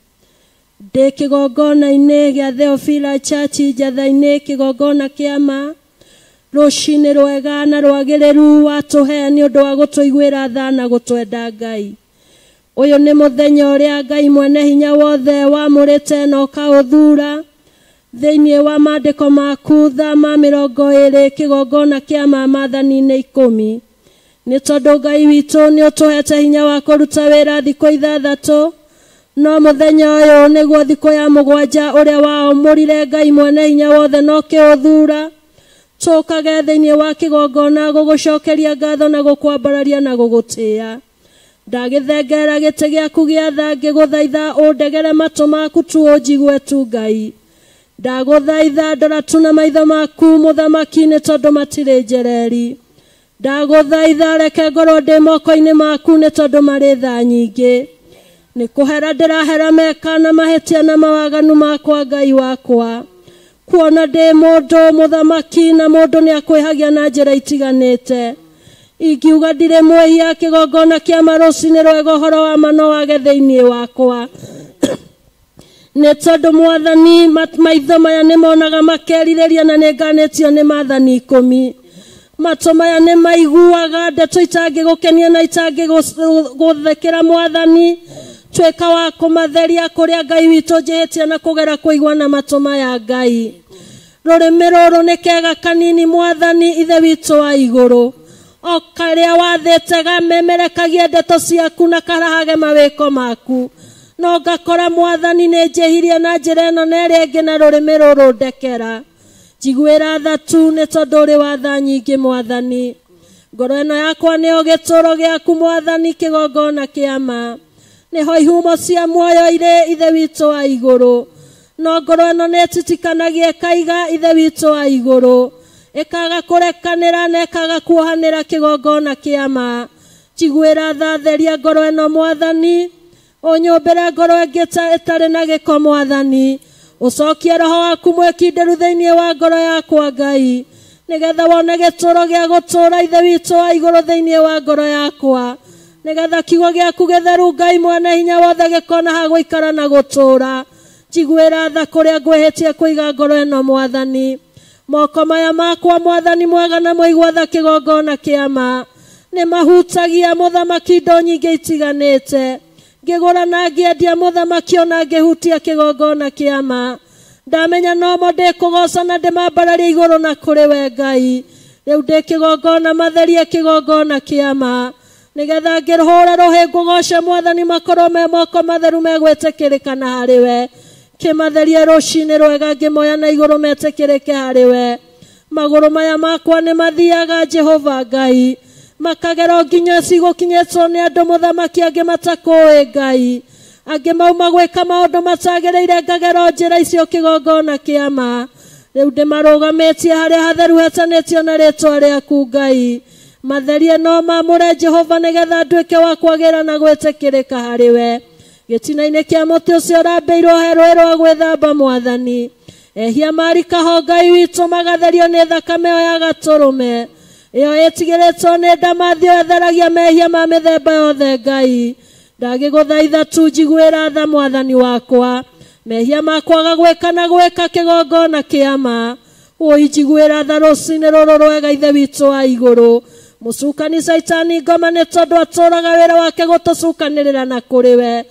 Ndĩ kĩgongona-inĩ gĩa Theophila Church Njatha-inĩ, kĩgongona kĩa ma, rũcinĩ rwega na rwagĩrĩru watũhe nĩ ũndũ wa gũtũiguĩra tha na gũtwenda Ngai. Ũyũ nĩ mũthenya ũrĩa Ngai mwene hinya wothe wamũrĩte na ũkaũthura thĩinĩ wa maandĩko maku thama 20 kĩgongona kĩa ma maathani-inĩ 10. Nĩ tondũ Ngai witũ nĩ ũtũhete hinya wa kũruta wĩra thikũ 6, No mũthenya ũyũ nĩguo thikũ ya mũgwanja ũrĩa waamũrire Ngai mwene hinya wothe no kĩũthura. Tũkage thĩinĩ wa kĩgongona gũgũcokeria ngatho na gũkwambararia na gũgũtĩĩa. Ndagĩthengera gĩtĩ gĩaku gĩa tha ngĩgũthaitha ũndegere matũ maku tu ũnjigue tu Ngai. Ndagũthaitha ndora tu na maitho maku mũthamaki nĩ tondũ matirĩ njereri. Ndagũthaitha reke ngorwo ndĩ moko-inĩ maku nĩ tondũ marĩ tha nyingĩ. Nĩ kũhera ndĩrahera meka na mahĩtia na mawaganu makwa Ngai wakwa. Kuona ndĩ mũndũ mũthamaki na mũndũ nĩ akwĩhagia na njĩra itiganĩte. Ingiuga ndirĩ mwĩhia kĩgongona kĩa ma rũcinĩ rwega ũhoro wa ma no wage thĩinĩ wakwa. Nĩ tondũ mwathani maitho maya nĩ monaga makerirĩria na nĩ nganĩtio nĩ maathani 10. Matũ maya nĩ maiguaga ndeto itangĩgũkenia na itangĩgũthekera mwathani. Tuĩka wa kũmatheria kũrĩa Ngai witũ njĩhĩtie na kũgera kũigua na matũ maya Ngai. Rũrĩmĩ rũrũ nĩ kega kanini mwathani Ithe witũ wa igũrũ. O karĩa wathĩte gamemerekagie ndeto ciaku na karahage mawĩko maku. No ngakora mwathani nĩ njĩhirie na njĩra ĩno na ĩrĩa ĩngĩ na rũrĩmĩ rũrũ ndekera. Njiguĩra tha tu nĩ tondũ ũrĩ wa tha nyingĩ mwathani. Ngoro ĩno yakwa nĩyo gĩtũũro gĩaku mwathani kĩgongona kĩa ma. Nĩho ihumo cia muoyo irĩ Ithe witũ wa igũrũ. No ngoro ĩno nĩ ĩtitikanagia ĩkaiga Ithe witũ wa igũrũ. Ĩkaga kũrekanĩra na ĩkaga kuohanĩra kĩgongona kĩa ma. Njiguĩra tha theria ngoro ĩno mwathani. Ũnyũmbĩre ngoro ĩngĩ ĩtarĩ na gĩko mwathani. Ũcokie roho waku mwĩkindĩru thĩinĩ wa ngoro yakwa Ngai. Nĩgetha wone gĩtũũro gĩa gũtũũra Ithe witũ wa igũrũ thĩinĩ wa ngoro yakwa. Nĩgetha kiugo gĩaku gĩtheru Ngai mwene hinya wothe gĩkona ha gũikara na gũtũũra. Njiguĩra tha kũrĩa ngwĩhĩtie kũiga ngoro ĩno mwathani. Moko maya makwa mwathani mwega na mũigua tha kĩgongona kĩa ma. Nĩ mahutagia mũthamaki indo nyingĩ itiganĩte. Ngĩgũra na ngĩendia mũthamaki ona ngĩhutia kĩgongona kĩa ma. Ndamenya nomo ndĩkũgoca na ndĩmambararie igũrũ na kũrĩ we Ngai. Rĩu ndĩ kĩgongona matherie kĩgongona kĩa ma. Nĩgetha ngĩhũra rũhĩ ngũgoce mwathani makorwo me moko matheru megwĩtĩkĩrĩka na harĩ we. Kĩmatherie rũcinĩ rwega ngĩmoya na igũrũ metĩkĩrĩke harĩ we. Magũrũ maya makwa nĩ mathiaga Jehova Ngai. Makagera nginya cigũkinyĩtwo nĩ andũ mũthamaki angĩ matakũĩ Ngai. Angĩ mauma gwĩka maũndũ matagĩrĩire ngagera njĩra icio kĩgongona kĩa ma. Rĩu ndĩmarũgamĩtie harĩa hatheru hetanĩtio na rĩtwa rĩaku Ngai. Matherie no mamũre Jehova nĩgetha nduĩke wa kwagĩra na gwĩtĩkĩrĩka harĩ we. Gĩtina-inĩ kĩa mũtĩ ũcio ũrambĩirwo he rũĩ rwa gwĩthamba mwathani. Ehia marikaho Ngai witũ magatherio nĩ thakame ĩyo ya gatũrũme. Ĩyo ĩtigĩrĩtwo nĩ ndamathio ĩtheragia mehia ma mĩthemba yothe Ngai. Ndagĩgũthaitha tu njiguĩra tha mwathani wakwa. Mehia makwaga gwĩka na gwĩka kĩgongona kĩa ma. Ũi njiguĩra tha rũcinĩ rũrũ rwega Ithe witũ wa igũrũ. Mũcukani Caitani ngoma nĩ tondũ atũũraga wĩra wake gũtũcukanĩrĩra na kũrĩ we.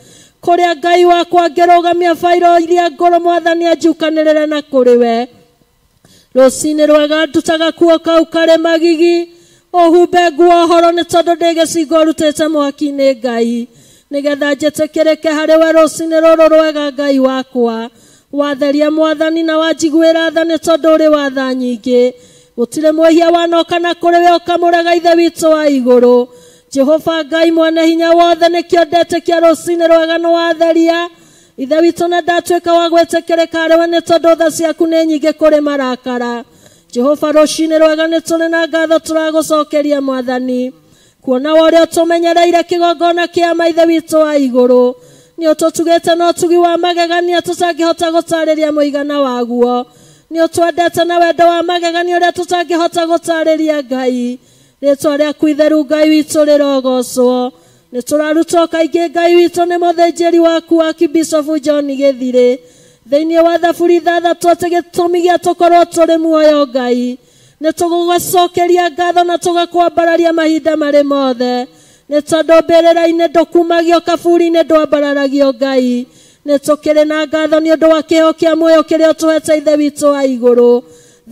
Kũrĩa Ngai wakwa ngĩrũgamia bairo iria ngũrũ mwathani anjukanĩrĩre na kũrĩ we. Rũcinĩ rwega ndutaga kuo kau karĩ magigi. Ũhumbe nguo horo nĩ tondũ ndĩ gĩcingo ũrutĩte mwaki-inĩ Ngai. Nĩgetha njĩtĩkĩrĩke harĩ we rũcinĩ rũrũ rwega Ngai wakwa. Watheria mwathani na wanjiguĩra tha nĩ tondũ ũrĩ wa tha nyingĩ. Gũtirĩ mwĩhia wanoka na kũrĩ we ũkamũrega Ithe witũ wa igũrũ. Jehova Ngai mwene hinya wothe nĩkĩo ndetĩkia rũcinĩ rwega nĩ watheria Ithe witũ na ndatuĩka wa gwĩtĩkĩrĩka harĩ we nĩ tondũ tha ciaku nĩ nyingĩ kũrĩ marakara. Jehova rũcinĩ rwega nĩ tũrĩ na ngatho tũragũcokeria mwathani. Kuona ũrĩa ũtũmenyereire kĩgongona kĩa ma Ithe witũ wa igũrũ. Nĩ ũtũtugĩte na ũtugi wa magegania tũtangĩhota gũtarĩria mũigana waguo. Nĩ ũtwendete na wendo wa magegania ũrĩa tũtangĩhota gũtarĩria Ngai. Rĩtwa rĩaku itheru Ngai witũ rĩrogocwo. Nĩ tũrarutwo kaingĩ Ngai witũ nĩ mũthĩnjĩri waku Archbishop John Gĩthirĩ. Thĩinĩ wa thaburi 6 atĩ gĩtũmi gĩa tũkorwo tũrĩ muoyo Ngai. Nĩ tũgũgũcokeria ngatho na tũgakwambararia mahinda marĩ mothe. Nĩ tondũ mbĩrĩra-inĩ ndũkumagio kaburi-inĩ ndwambararagio Ngai. Nĩ tũkĩrĩ na ngatho nĩ ũndũ wa kĩheo kĩa muoyo kĩrĩa ũtũhete Ithe witũ wa igũrũ.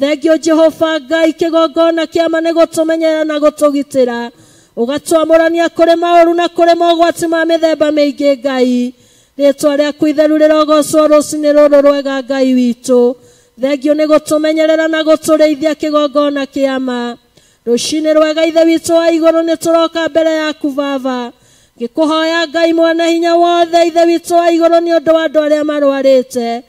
Thengio Jehova Ngai kĩgongona kĩa ma nĩ gũtũmenyerera na gũtũgitĩra. Ũgatwamũrania kũrĩ maũru na kũrĩ mogwati ma mĩthemba mĩingĩ Ngai. Rĩtwa rĩaku itheru rĩrogocwo rũcinĩ rũrũ rwega Ngai witũ. Thengio nĩ gũtũmenyerera na gũtũrĩithia kĩgongona kĩa ma. Rũcinĩ rwega Ithe witũ wa igũrũ nĩ tũroka mbere yaku Baba. Ngĩkũhoya Ngai mwene hinya wothe Ithe witũ wa igũrũ nĩ ũndũ wa andũ arĩa marwarĩte.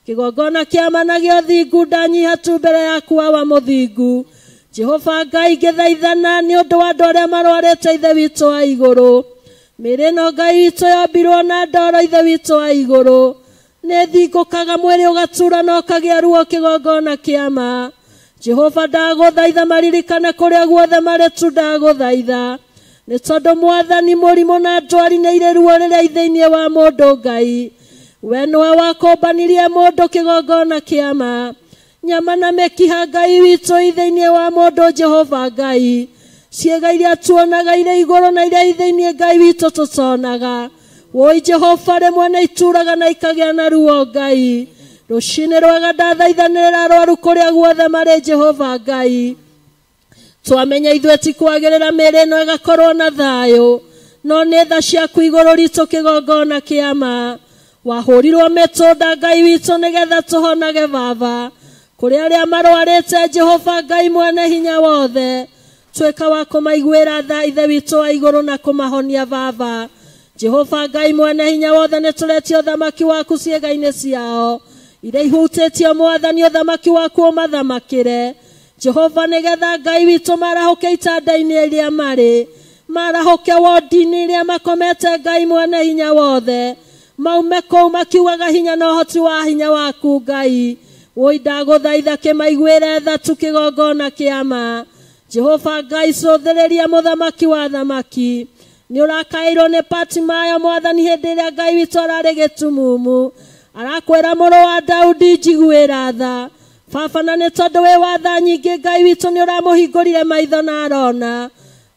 Kĩgongona kĩa ma na gĩa ũthingu ndanyiha tu mbere yaku Awa mũthingu. Jehova Ngai ngĩthaithana nĩ ũndũ wa andũ arĩa marwarĩte Ithe witũ wa igũrũ. Mĩĩrĩ ĩno Ngai witũ yombirwo na ndoro Ithe witũ wa igũrũ. Nĩ ĩthingũkaga mwĩrĩ ũgatura na ũkagĩa ruo kĩgongona kĩa ma. Jehova ndagũthaitha maririkane kũrĩa guothe marĩ tu ndagũthaitha. Nĩ tondũ Mwathani mũrimũ na ndwari nĩ irĩ ruo rĩrĩa i thĩinĩ wa mũndũ Ngai. We nĩwe wakũmbanirie mũndũ kĩgongona kĩa ma. Nyama na mĩkiha Ngai witũ i thĩinĩ wa mũndũ Jehova Ngai. Ciĩga iria tuonaga irĩ igũrũ na iria i thĩinĩ Ngai witũ tũtonaga. Woi Jehova rĩmwe nĩ ituraga na ikagĩa na ruo Ngai. Rũcinĩ rwega ndathaithanĩrĩra arwaru kũrĩa guothe marĩ Jehova Ngai. Twamenya ithuĩ ti kwagĩrĩra mĩĩrĩ ĩno ĩgakorwo na thayũ, no nĩ tha ciaku igũrũ ritũ kĩgongona kĩa ma. Wahũrirwo mĩtũnda Ngai witũ nĩgetha tũhonage Baba. Kũrĩ arĩa marwarĩte Jehova Ngai mwene hinya wothe, tuĩka wa kũmaiguĩra tha Ithe witũ wa igũrũ na kũmahonia Baba. Jehova Ngai mwene hinya wothe nĩ tũretio ũthamaki waku ciĩga-inĩ ciao iria ihutĩtio Mwathani ũthamaki waku ũmathamakĩre. Jehova nĩgetha Ngai witũ marahũke itanda-inĩ iria marĩ, marahũke wodi-inĩ iria makomete Ngai mwene hinya wothe, maume kũu makiugaga hinya na ũhoti wa hinya waku Ngai. Woi ndagũthaitha kĩmaiguĩre tha tu kĩgongona kĩa ma. Jehova Ngai cũthĩrĩria mũthamaki wa thamaki. Nĩ ũrakaĩirwo nĩ Patimayo Mwathani hĩndĩ ĩrĩa Ngai witũ ararĩ gĩtumumu. Arakwĩra mũrũ wa Daudi njiguĩra tha. Baba na nĩ tondũ wĩ wa tha nyingĩ Ngai witũ nĩ ũramũhingũrire maitho na arona.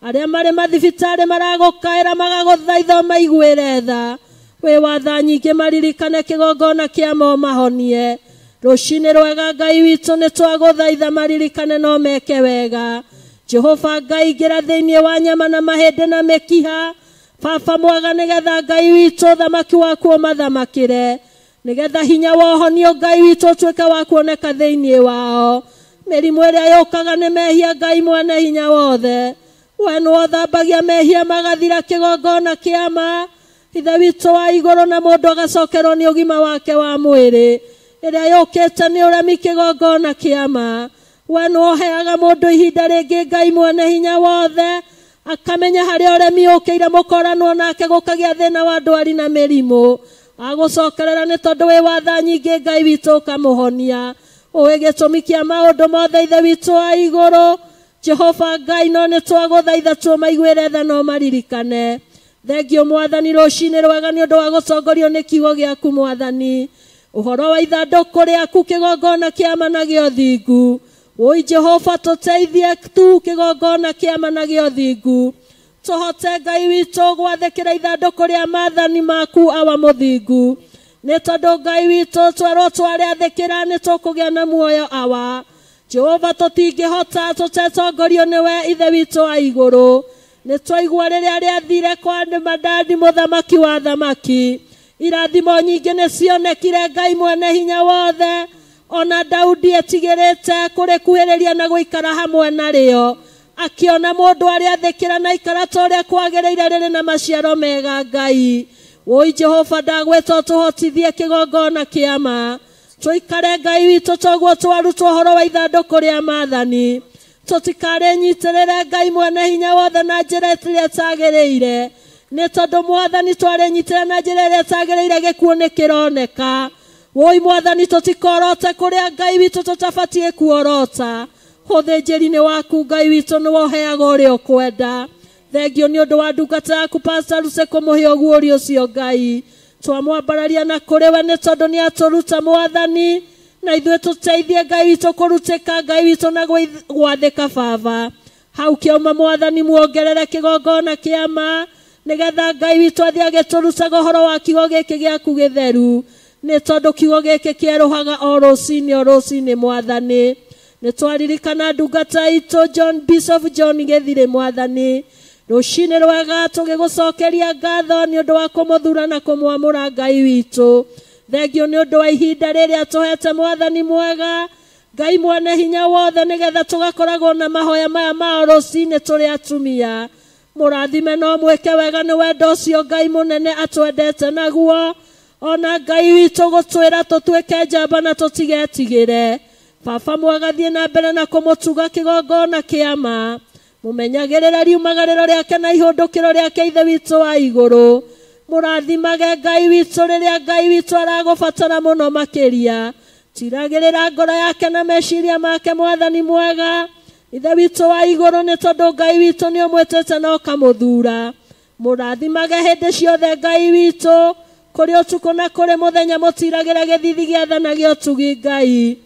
Arĩa marĩ mathibitarĩ maragũkaĩra magagũthaitha ũmaiguĩre tha. Wĩ wa tha nyingĩ maririkane kĩgongona kĩa ma ũmahonie. Rũcinĩ rwega Ngai witũ nĩ twagũthaitha maririkane no meke wega. Jehova Ngai ingĩra thĩinĩ wa nyama na mahĩndĩ na mĩkiha. Baba mwega nĩgetha Ngai witũ ũthamaki waku ũmathamakĩre. Nĩgetha hinya wa ũhonio Ngai witũ ũtuĩke wa kuoneka thĩinĩ wao. Mĩrimũ ĩrĩa yũkaga nĩ mehia Ngai mwene hinya wothe. We nĩwe ũthambagia mehia magathira kĩgongona kĩa ma. Ithe witũ wa igũrũ na mũndũ agacokerwo nĩ ũgima wake wa mwĩrĩ. Ĩrĩa yũkĩte nĩ ũremi kĩgongona kĩa ma. We nĩwe ũheaga mũndũ ihinda rĩngĩ Ngai mwene hinya wothe, akamenya harĩa ũremi ũkĩire mũkoranwo nake gũkagĩa thĩna wa ndwari na mĩrimũ. Agũcokerera nĩ tondũ wĩ wa tha nyingĩ Ngai witũ ũkamũhonia. Ũĩ gĩtũmi kĩa maũndũ mothe Ithe witũ wa igũrũ. Jehova Ngai no nĩ twagũthaitha tũmaiguĩre tha no maririkane. Thengio Mwathani rũcinĩ rwega nĩ ũndũ wa gũtongorio nĩ kiugo gĩaku Mwathani. Ũhoro wa ithandũkũ rĩaku kĩgongona kĩa ma na gĩa ũthingu. Woi Jehova tũteithie tu kĩgongona kĩa ma na gĩa ũthingu. Tũhote Ngai witũ gwathĩkĩra ithandũkũ rĩa maathani maku Awa mũthingu. Nĩ tondũ Ngai witũ twerwo twarĩathĩkĩra nĩ tũkũgĩa na muoyo Awa. Jehova tũtingĩhota tũtetongorio nĩwe Ithe witũ wa igũrũ. Nĩ twaigua rĩrĩa rĩathire kwa Madadi mũthamaki wa thamaki. Irathimo nyingĩ nĩ cionekire Ngai mwene hinya wothe. Ona Daudi etigĩrĩte kũrĩkuhĩrĩria na gũikara hamwe narĩo. Akĩona mũndũ arĩathĩkĩra na ikara ta ũrĩa kwagĩrĩire rĩrĩ na maciaro mega Ngai. Woi Jehova ndagwĩta ũtũhotithie kĩgongona kĩa ma. Tũikare Ngai witũ toguo twarutwo ũhoro wa ithandũkũ rĩa maathani. Tũtikarĩnyitĩrĩre Ngai mwene hinya wothe na njĩra ĩrĩa ĩtagĩrĩire. Nĩ tondũ Mwathani twarĩnyitĩrĩra na njĩra ĩrĩa ĩtagĩrĩire gĩkuũ nĩ kĩroneka. Woi Mwathani tũtikorote kũrĩa Ngai witũ tũtabatiĩ kuorota. Ũthĩnjĩri-inĩ waku Ngai witũ nĩwe ũheaga ũrĩa ũkwenda. Thengio nĩ ũndũ wa ndungata yaku Pastor Lucy kũmũhe ũguũrio ũcio Ngai. Twamwambararia na kũrĩ we nĩ tondũ nĩ atũruta Mwathani, na ithuĩ tũteithie Ngai witũ kũrutĩka Ngai witũ na gwathĩka Baba. Hau kĩauma Mwathani muongerere kĩgongona kĩa ma nĩgetha Ngai witũ athiĩ agĩtũrutaga ũhoro wa kiugo gĩkĩ gĩaku gĩtheru. Nĩ tondũ kiugo gĩkĩ kĩerũhaga o rũcinĩ o rũcinĩ Mwathani. Nĩ twaririkana ndungata itũ John Bishop John Gĩthirĩ Mwathani. Rũcinĩ rwega tũgĩgũcokeria ngatho nĩ ũndũ wa kũmũthura na kũmwamũra Ngai witũ. Thengio nĩ ũndũ wa ihinda rĩrĩa tũhete mwathani mwega Ngai mwene hinya wothe nĩgetha tũgakoragwo na mahoya maya ma rũcinĩ tũrĩ atumia. Mũrathime no mwĩke wega nĩ wendo ũcio Ngai mũnene atwendete naguo. Ona Ngai witũ gũtwĩra tũtuĩke njamba na tũtigetigĩre. Baba mwega thiĩ na mbere na kũmũtuga kĩgongona kĩa ma. Mũmenyagĩrĩre riumagarĩro rĩake na ihũndũkĩro rĩake Ithe witũ wa igũrũ. Mũrathimage Ngai witũ rĩrĩa Ngai witũ aragũbatara mũno makĩria. Tiragĩrĩra ngoro yake na meciria make mwathani mwega Ithe witũ wa igũrũ nĩ tondũ Ngai witũ nĩ ũmwĩtĩte na ũkamũthura. Mũrathimage hĩndĩ ciothe Ngai witũ kũrĩ ũtukũ na kũrĩ mũthenya mũtiragĩra gĩthithi gĩa tha na gĩa ũtugi Ngai.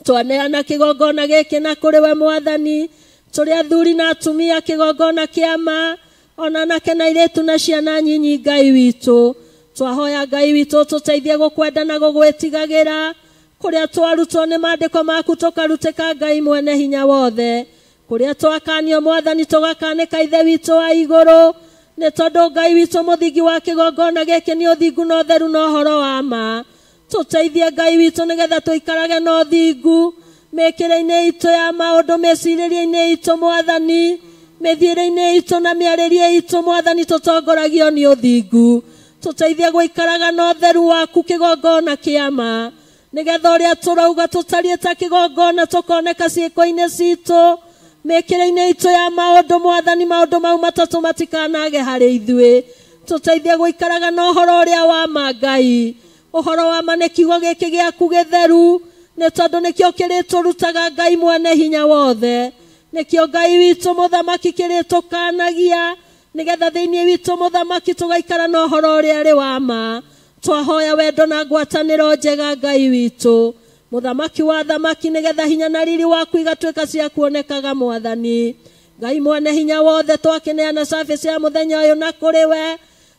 Twaneana kĩgongona gĩkĩ na kũrĩ we mwathani tũrĩ athuri na atumia kĩgongona kĩa ma ona anake na airĩtu na ciana nyinyi Ngai witũ. Twahoya Ngai witũ tũteithie gũkwenda na gũgwĩtigagĩra kũrĩa twarutwo nĩ maandĩko maku tũkarutĩka Ngai mwene hinya wothe. Kũrĩa twakanio mwathani tũgakanĩka Ithe witũ wa igũrũ nĩ tondũ Ngai witũ mũthingi wa kĩgongona gĩkĩ nĩ ũthingu na ũtheru na ũhoro wa ma. Tũteithie Ngai witũ nĩgetha tũikarage na ũthingu mĩkĩre-inĩ itũ ya maũndũ mĩcirĩrie-inĩ itũ mwathani mĩthiĩre-inĩ itũ na mĩarĩrie itũ mwathani tũtongoragio nĩ ũthingu. Tũteithie gũikaraga na ũtheru waku kĩgongona kĩa ma nĩgetha ũrĩa tũrauga tũtariĩ ta kĩgongona tũkoneka ciĩko-inĩ citũ mĩkĩre-inĩ itũ ya maũndũ mwathani maũndũ mau matatũ matikanage harĩ ithuĩ. Tũteithie gũikaraga na ũhoro ũrĩa wa ma Ngai. Ũhoro wa ma nĩ kiugo gĩkĩ gĩaku gĩtheru nĩ tondũ nĩkĩo kĩrĩtũrutaga Ngai mwene hinya wothe. Nĩkĩo Ngai witũ mũthamaki kĩrĩtũkanagia nĩgetha thĩinĩ witũ mũthamaki tũgaikara na ũhoro ũrĩa arĩ wa ma. Twahoya wendo na ngwatanĩro njega Ngai witũ mũthamaki wa thamaki nĩgetha hinya na riri waku igatuĩka cia kuonekaga mwathani. Ngai mwene hinya wothe twakĩneana service ya mũthenya ũyũ na kũrĩ we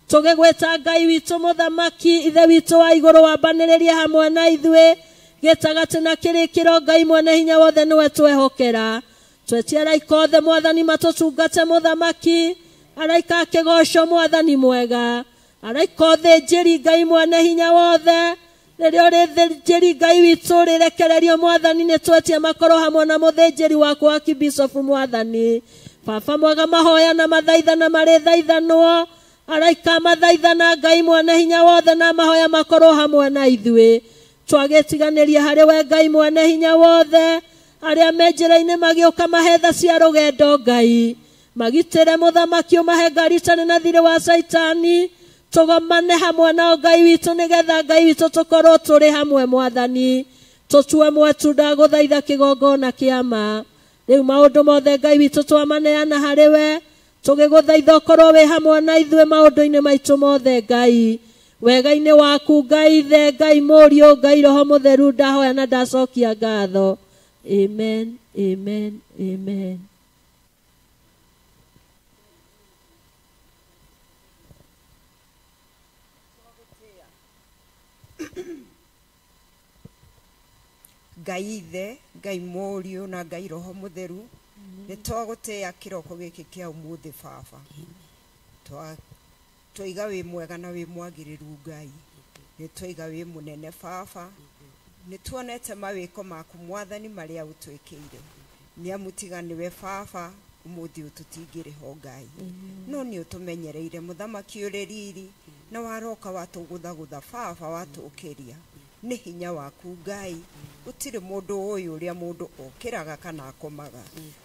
tũgĩgwĩta Ngai witũ mũthamaki Ithe witũ wa igũrũ wambanĩrĩrie hamwe na ithuĩ gĩtagatĩ na kĩrĩkĩro Ngai mwene hinya wothe nĩwe twehokera. Twetie araika othe mwathani matũtungate mũthamaki araika akĩgoco mwathani mwega araika ũthĩnjĩri Ngai mwene hinya wothe rĩrĩa ũrĩthĩnjĩri Ngai witũ rĩrekererio mwathani nĩ twetie makorwo hamwe na mũthĩnjĩri waku wa kibicobu mwathani. Baba mwega mahoya na mathaithana marĩthaithanwo araika mathaithana Ngai mwene hinya wothe na mahoya makorwo hamwe na ithuĩ. Twagĩtiganĩria harĩ we Ngai mwene hinya wothe arĩa me njĩra-inĩ magĩũka mahetha cia rũgendo Ngai magitĩre mũthamaki ũmahe ngari itarĩ na thirĩ wa Caitani. Tũgomane hamwe nao Ngai witũ nĩgetha Ngai witũ tũkorwo tũrĩ hamwe mwathani. Tũtue mwetu ndagũthaitha kĩgongona kĩa ma. Rĩu maũndũ mothe Ngai witũ twamaneana harĩ we tũgĩgũthaitha ũkorwo wĩ hamwe na ithuĩ maũndũ-inĩ maitũ mothe Ngai. Wega-inĩ waku Ngai Ithe Ngai Mũriũ Ngai Roho Mũtheru ndahoya na ndacokia ngatho. Amen, amen, amen. Ngai Ithe Ngai Mũriũ na Ngai Roho Mũtheru nĩ twagũtĩĩa kĩroko gĩkĩ kĩa ũmũthĩ baba. Twaiga wĩ mwega na wĩ mwagĩrĩru Ngai nĩ twaiga wĩ mũnene baba. Nĩ tuonete mawĩko maku mwathani marĩa ũtwĩkĩire nĩ amu tiga nĩwe baba ũmũthĩ ũyũ tũtingĩrĩ ho Ngai no nĩ ũtũmenyereire mũthamaki ũrĩ riri na waroka watũgũthagũtha baba watũũkĩria nĩ hinya waku Ngai. Gũtirĩ mũndũ ũyũ ũrĩa mũndũ okĩraga kana akomaga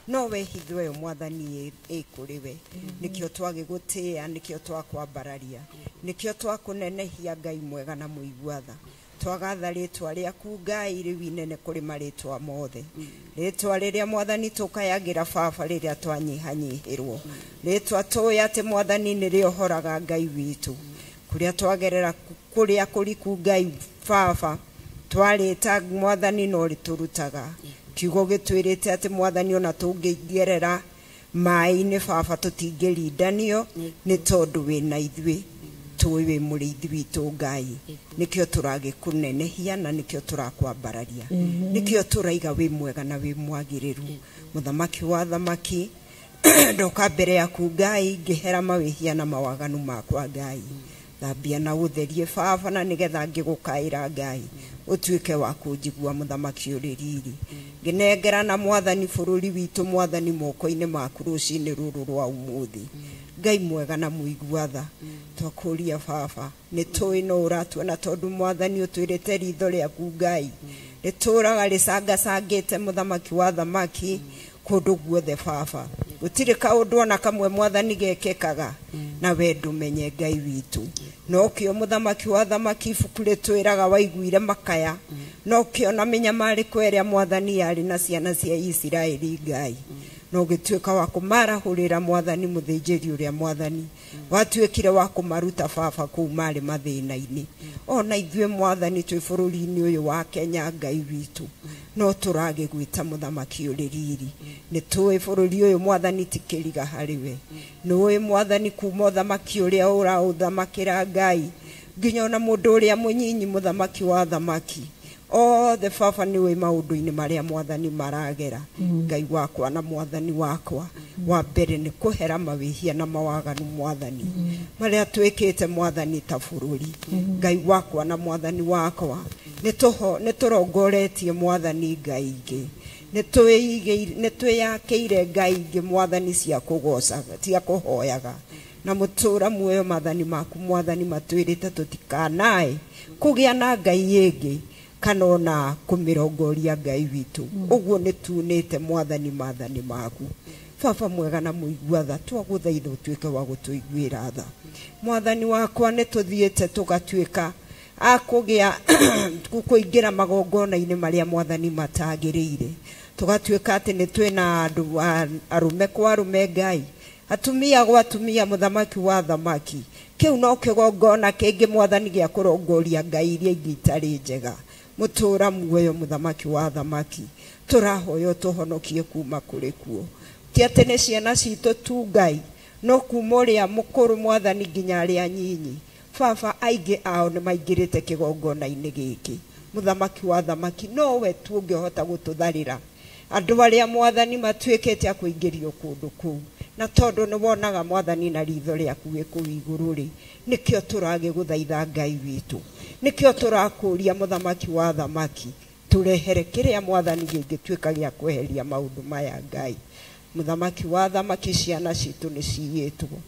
no we hitho ĩyo mwathani ĩ kũrĩ we. Nĩkĩo twagĩgũtĩĩa nĩkĩo twakwambararia nĩkĩo twakũnenehia Ngai mwega na mũigua tha. Twagatha rĩtwa rĩaku Ngai rĩu inene kũrĩ marĩtwa mothe rĩtwa rĩrĩa mwathani tũkayagĩra baba rĩrĩa twanyihanyihĩrwo rĩtwa tũĩ atĩ mwathani nĩrĩohoraga Ngai witũ kũrĩa twagerera kũrĩa kũriku Ngai baba twarĩta mwathani no rĩtũrutaga kiugo gĩtwĩrĩte atĩ mwathani ona tũngĩgerera maĩ-inĩ baba tũtingĩrindanio nĩ tondũ wĩna ithuĩ tũĩ wĩ mũrĩithi witũ Ngai. Nĩkĩo tũragĩkũnenehia na nĩkĩo tũrakwambararia nĩkĩo tũraiga wĩ mwega na wĩ mwagĩrĩru mũthamaki wa thamaki. Ndoka mbere yaku Ngai ngĩhera mawĩhia na mawaganu makwa Ngai. Thambia na ũtherie baba na nĩgetha ngĩgũkaĩra Ngai ũtuĩke wa kũnjigua mũthamaki ũrĩ riri. Ngĩnengera na mwathani bũrũri witũ mwathani moko-inĩ maku rũcinĩ rũrũ rwa ũmũthĩ. Ngai mwega na mũigua tha, twakũria baba nĩ tũĩ no ũratuona tondũ mwathani ũtwĩrĩte ritho rĩaku Ngai rĩtũraga rĩcangacangĩte mũthamaki wa thamaki kũndũ guothe baba. Gũtirĩ kaũndũ ona kamwe mwathani gekĩkaga na we ndũmenye Ngai witũ. Nokĩo mũthamaki wa thamaki ibuku rĩtwĩraga waiguire makaya, nokĩo na mĩnyamarĩko ĩrĩa mwathani yarĩ na ciana cia Isiraeli Ngai, na ũgĩtuĩka wa kũmarahũrĩra mwathani mũthĩnjĩri ũrĩa mwathani watuĩkire wa kũmaruta baba kũu marĩ mathĩna-inĩ. Ona ithuĩ mwathani twĩ bũrũri-inĩ ũyũ wa Kenya Ngai witũ no tũragĩgwĩta mũthamaki ũrĩ riri. Nĩ tũĩ bũrũri ũyũ mwathani ti kĩriga harĩ we. Nĩ ũĩ mwathani kuma ũthamaki ũrĩa ũraũthamakĩra Ngai nginya ona mũndũ ũrĩa mũnyinyi mũthamaki wa thamaki othe baba nĩ ũĩ maũndũ-inĩ marĩa mwathani maragera. Ngai wakwa na mwathani wakwa, wa mbere nĩ kũhera mawĩhia na mawaganu mwathani marĩa twĩkĩte mwathani ta bũrũri. Ngai wakwa na mwathani wakwa, nĩ tũrongoretie mwathani Ngai ingĩ, nĩ twĩyakĩire Ngai ingĩ mwathani cia kũgocaga cia kũhoyaga na mũtũra muoyo mathani maku mwathani matwĩrĩte tũtikanae kũgĩa na Ngai ĩngĩ kana ona kũmĩrongoria Ngai witũ. Ũguo nĩ tunĩte mwathani mathani maku. Baba mwega na mũigua tha, twagũthaitha ũtuĩke wa gũtũiguĩra tha. Mwathani wakwa nĩ tũthiĩte tũgatuĩka a kũgĩa kũingĩra magongona-inĩ marĩa mwathani matagĩrĩire, tũgatuĩka atĩ nĩ twĩna andũ arũme kwa arũme Ngai, atumia gwa atumia mũthamaki wa thamaki. Kĩu no kĩgongona kĩngĩ mwathani gĩa kũrongoria Ngai iria ingĩ itarĩ njega. Mũtũra muoyo mũthamaki wa thamaki, tũrahoya ũtũhonokie kuma kũrĩ kuo. Ti atĩ nĩ ciana citũ tu Ngai, no kuma ũrĩa mũkũrũ mwathani nginya arĩa anyinyi. Baba aingĩ ao nĩ maingĩrĩte kĩgongona-inĩ gĩkĩ. Mũthamaki wa thamaki nowe tu ũngĩhota gũtũtharĩra andũ arĩa mwathani matuĩkĩte a kũingĩrio kũndũ kũu, na tondũ nĩ wonaga mwathani na ritho rĩaku wĩ kũu igũrũ rĩ, nĩkĩo tũragĩgũthaitha Ngai witũ, nĩkĩo tũrakũria mũthamaki wa thamaki tũrehere kĩrĩa mwathani gĩngĩtuĩka gĩa kweheria maũndũ maya Ngai. Mũthamaki wa thamaki, ciana citũ nĩ ciyĩtwo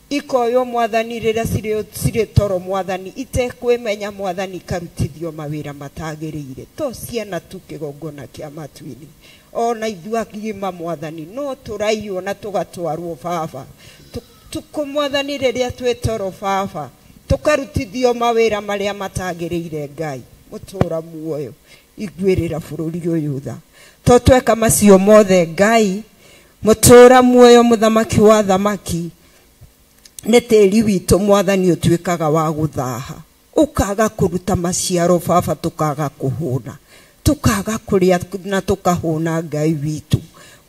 ikoywo mwathani rĩrĩa cirĩ toro mwathani itekwĩmenya mwathani ikarutithio mawĩra matagĩrĩire. To ciana tu kĩgongona kĩa matu-inĩ, ona ithuĩ agima mwathani no tũraiywo na tũgatwarwo baba tukũ mwathani rĩrĩa twĩ toro baba tũkarutithio mawĩra marĩa matagĩrĩire Ngai. Mũtũra muoyo iguĩrĩra bũrũri ũyũ tha. To tweka macio mothe Ngai, mũtũra muoyo mũthamaki wa thamaki, nĩ tĩri witũ mwathani ũtuĩkaga wa gũthaha, ũkaga kũruta maciaro baba, tũkaga kũhũna, tũkaga kũrĩa na tũkahũna Ngai witũ.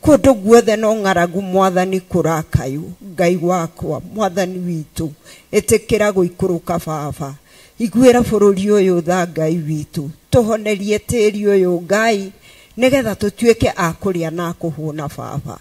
Kũndũ guothe no ng'aragu mwathani kũrakaywo. Ngai wakwa mwathani witũ, ĩtĩkĩra gũikũrũka baba, iguĩra bũrũri ũyũ tha Ngai witũ, tũhonerie tĩri ũyũ Ngai nĩgetha tũtuĩke a kũrĩa na kũhũna baba.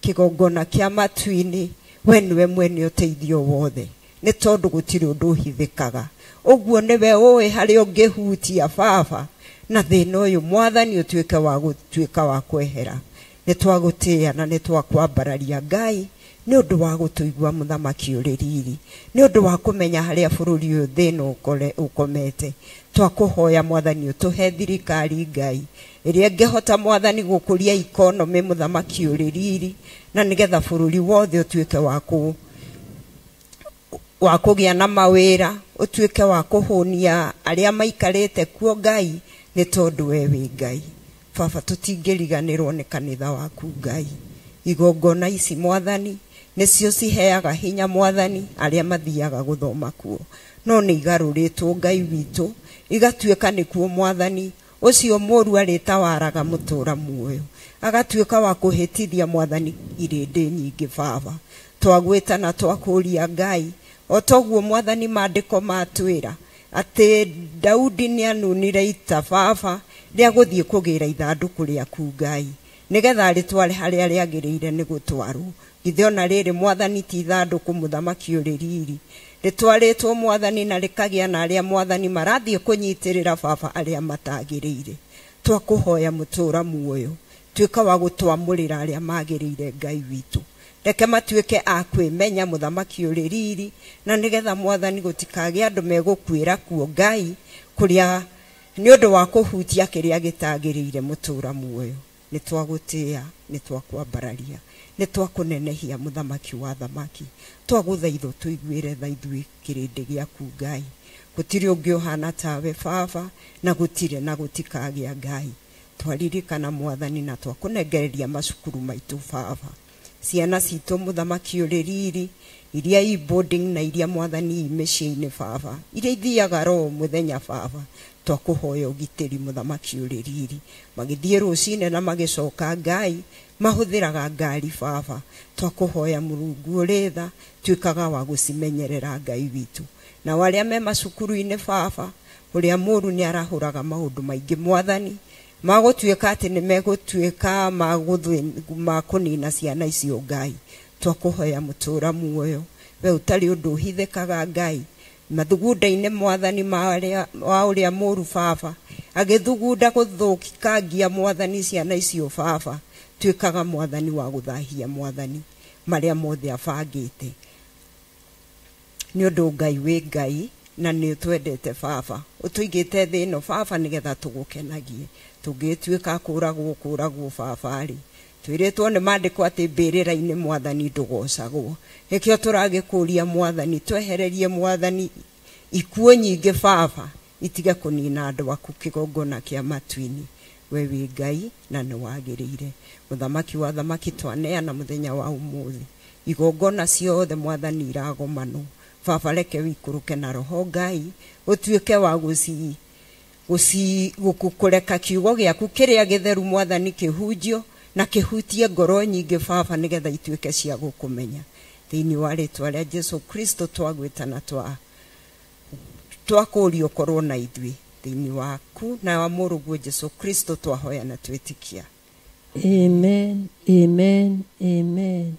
Kĩgongona kĩa matu-inĩ we nĩwe mwene ũteithio wothe, nĩ tondũ gũtirĩ ũndũ ũhithĩkaga. Ũguo nĩwe ũĩ harĩa ũngĩhutia baba, na thĩna ũyũ mwathani ũtuĩke wa gũtuĩka wa kwehera. Nĩ twagũtĩĩa na nĩ twakwambararia Ngai nĩ ũndũ wa gũtũigua mũthamaki ũrĩ riri, nĩ ũndũ wa kũmenya harĩa bũrũri ũyũ thĩna ũkomete. Twakũhoya mwathani ũtũhe thirikari Ngai ĩrĩa ĩngĩhota mwathani gũkũria ikonomĩ mũthamaki ũrĩ riri, na nĩgetha bũrũri wothe ũtuĩke wa kũgĩa na mawĩra, ũtuĩke wa kũhũnia arĩa maikarĩte kuo Ngai, nĩ tondũ we wĩ Ngai. Baba tũtingĩriganĩrwo nĩ kanitha waku Ngai. Igongona ici mwathani nĩcio ciheaga hinya mwathani arĩa mathiaga gũthoma kuo, no nĩ igarũrĩtwo Ngai witũ igatuĩka nĩkuo mwathani ũcio mũru arĩtawaraga mũtũra muoyo, agatuĩka wa kũhĩtithia mwathani irĩndĩ nyingĩ baba. Twagwĩta na twakũria Ngai o toguo mwathani maandĩko matwĩra atĩ Daudi nĩanunire ita baba rĩa gũthiĩ kũgĩra ithandũkũ rĩaku Ngai, Nĩgetha rĩtware harĩa rĩagĩrĩire nĩ gũtwarwo. Githĩ ona rĩrĩ mwathani ti ithandũkũ mũthamaki ũrĩ riri. Rĩtwarĩtwo mwathani na rĩkagĩa na arĩa mwathani marathiĩ kũnyitĩrĩra baba arĩa matagĩrĩire. Twakũhoya mũtũra muoyo. Tuĩka wa gũtwamũrĩra arĩa magĩrĩire Ngai witũ. Reke matuĩke a kwĩmenya mũthamaki ũrĩ riri na nĩgetha mwathani gũtikagĩe andũ megũkuĩra kuo Ngai kũrĩa nĩ ũndũ wa kũhutia kĩrĩa gĩtagĩrĩire mũtũra muoyo. Nĩ twagũtĩĩa, nĩ twakwambararia, nĩ twakũnenehia mũthamaki wa thamaki. Twagũthaitha tũiguĩre tha ithuĩ kĩrĩndĩ gĩaku Ngai. Gũtirĩ ũngĩ ũhana tawe baba na gũtirĩ na gũtikagĩa Ngai. Twaririkana mwathani na twakũnengereria macukuru maitũ baba. Ciana citũ mũthamaki ũrĩ riri iria i boarding na iria mwathani i mĩciĩ-inĩ baba, iria ithiaga roho mũthenya baba. Twakũhoya ũgitĩri mũthamaki ũrĩ riri. Magĩthiĩ rũcinĩ na magĩcoka Ngai mahũthĩraga ngari baba. Twakũhoya Mũrungu ũrĩ tha tuĩkaga wa gũcimenyerera Ngai witũ. Na arĩa me macukuru-inĩ baba, ũrĩa mũru nĩ arahũraga maũndũ maingĩ mwathani magũtuĩka atĩ nĩ megũtuĩka ma kũnina ciana icio Ngai. Twakũhoya mũtũra muoyo we ũtarĩ ũndũ ũhithĩkaga Ngai. Mathugunda-inĩ mwathani wa ũrĩa mũru baba agĩthugunda gũthũkangia mwathani ciana icio baba, tuĩkaga mwathani wa gũthahia mwathani marĩa mothe abangĩte. Nĩ ũndũ Ngai wĩ Ngai na nĩ ũtwendete baba, ũtũigĩte thĩ ĩno baba nĩgetha tũgũkenagie. Tũngĩtuĩka kũragwo kũragwo baba rĩ, twĩrĩtwo nĩ maandĩko atĩ mbĩrĩra-inĩ mwathani ndũgocagwo. Nĩkĩo tũragĩkũria mwathani twehererie mwathani ikuũ nyingĩ baba itige kũnina andũ aku kĩgongona kĩa matu-inĩ. We wĩ Ngai na nĩ wagĩrĩire. Mũthamaki wa thamaki twaneana mũthenya wa ũmũthĩ. Igongona ciothe mwathani iragomanwo baba, reke wikũrũke na roho Ngai ũtuĩke wa kũreka kiugo gĩaku kĩrĩa gĩtheru mwathani kĩhunjio na kĩhutie ngoro nyingĩ baba nĩgetha ituĩke cia gũkũmenya. Thĩinĩ wa rĩtwa rĩa Jesu Kristo twagwĩta na twakũria ũkorwo na ithuĩ. Thĩinĩ waku na wa mũrũguo Jesu Kristo twahoya na twĩtĩkia. Amen, amen, amen.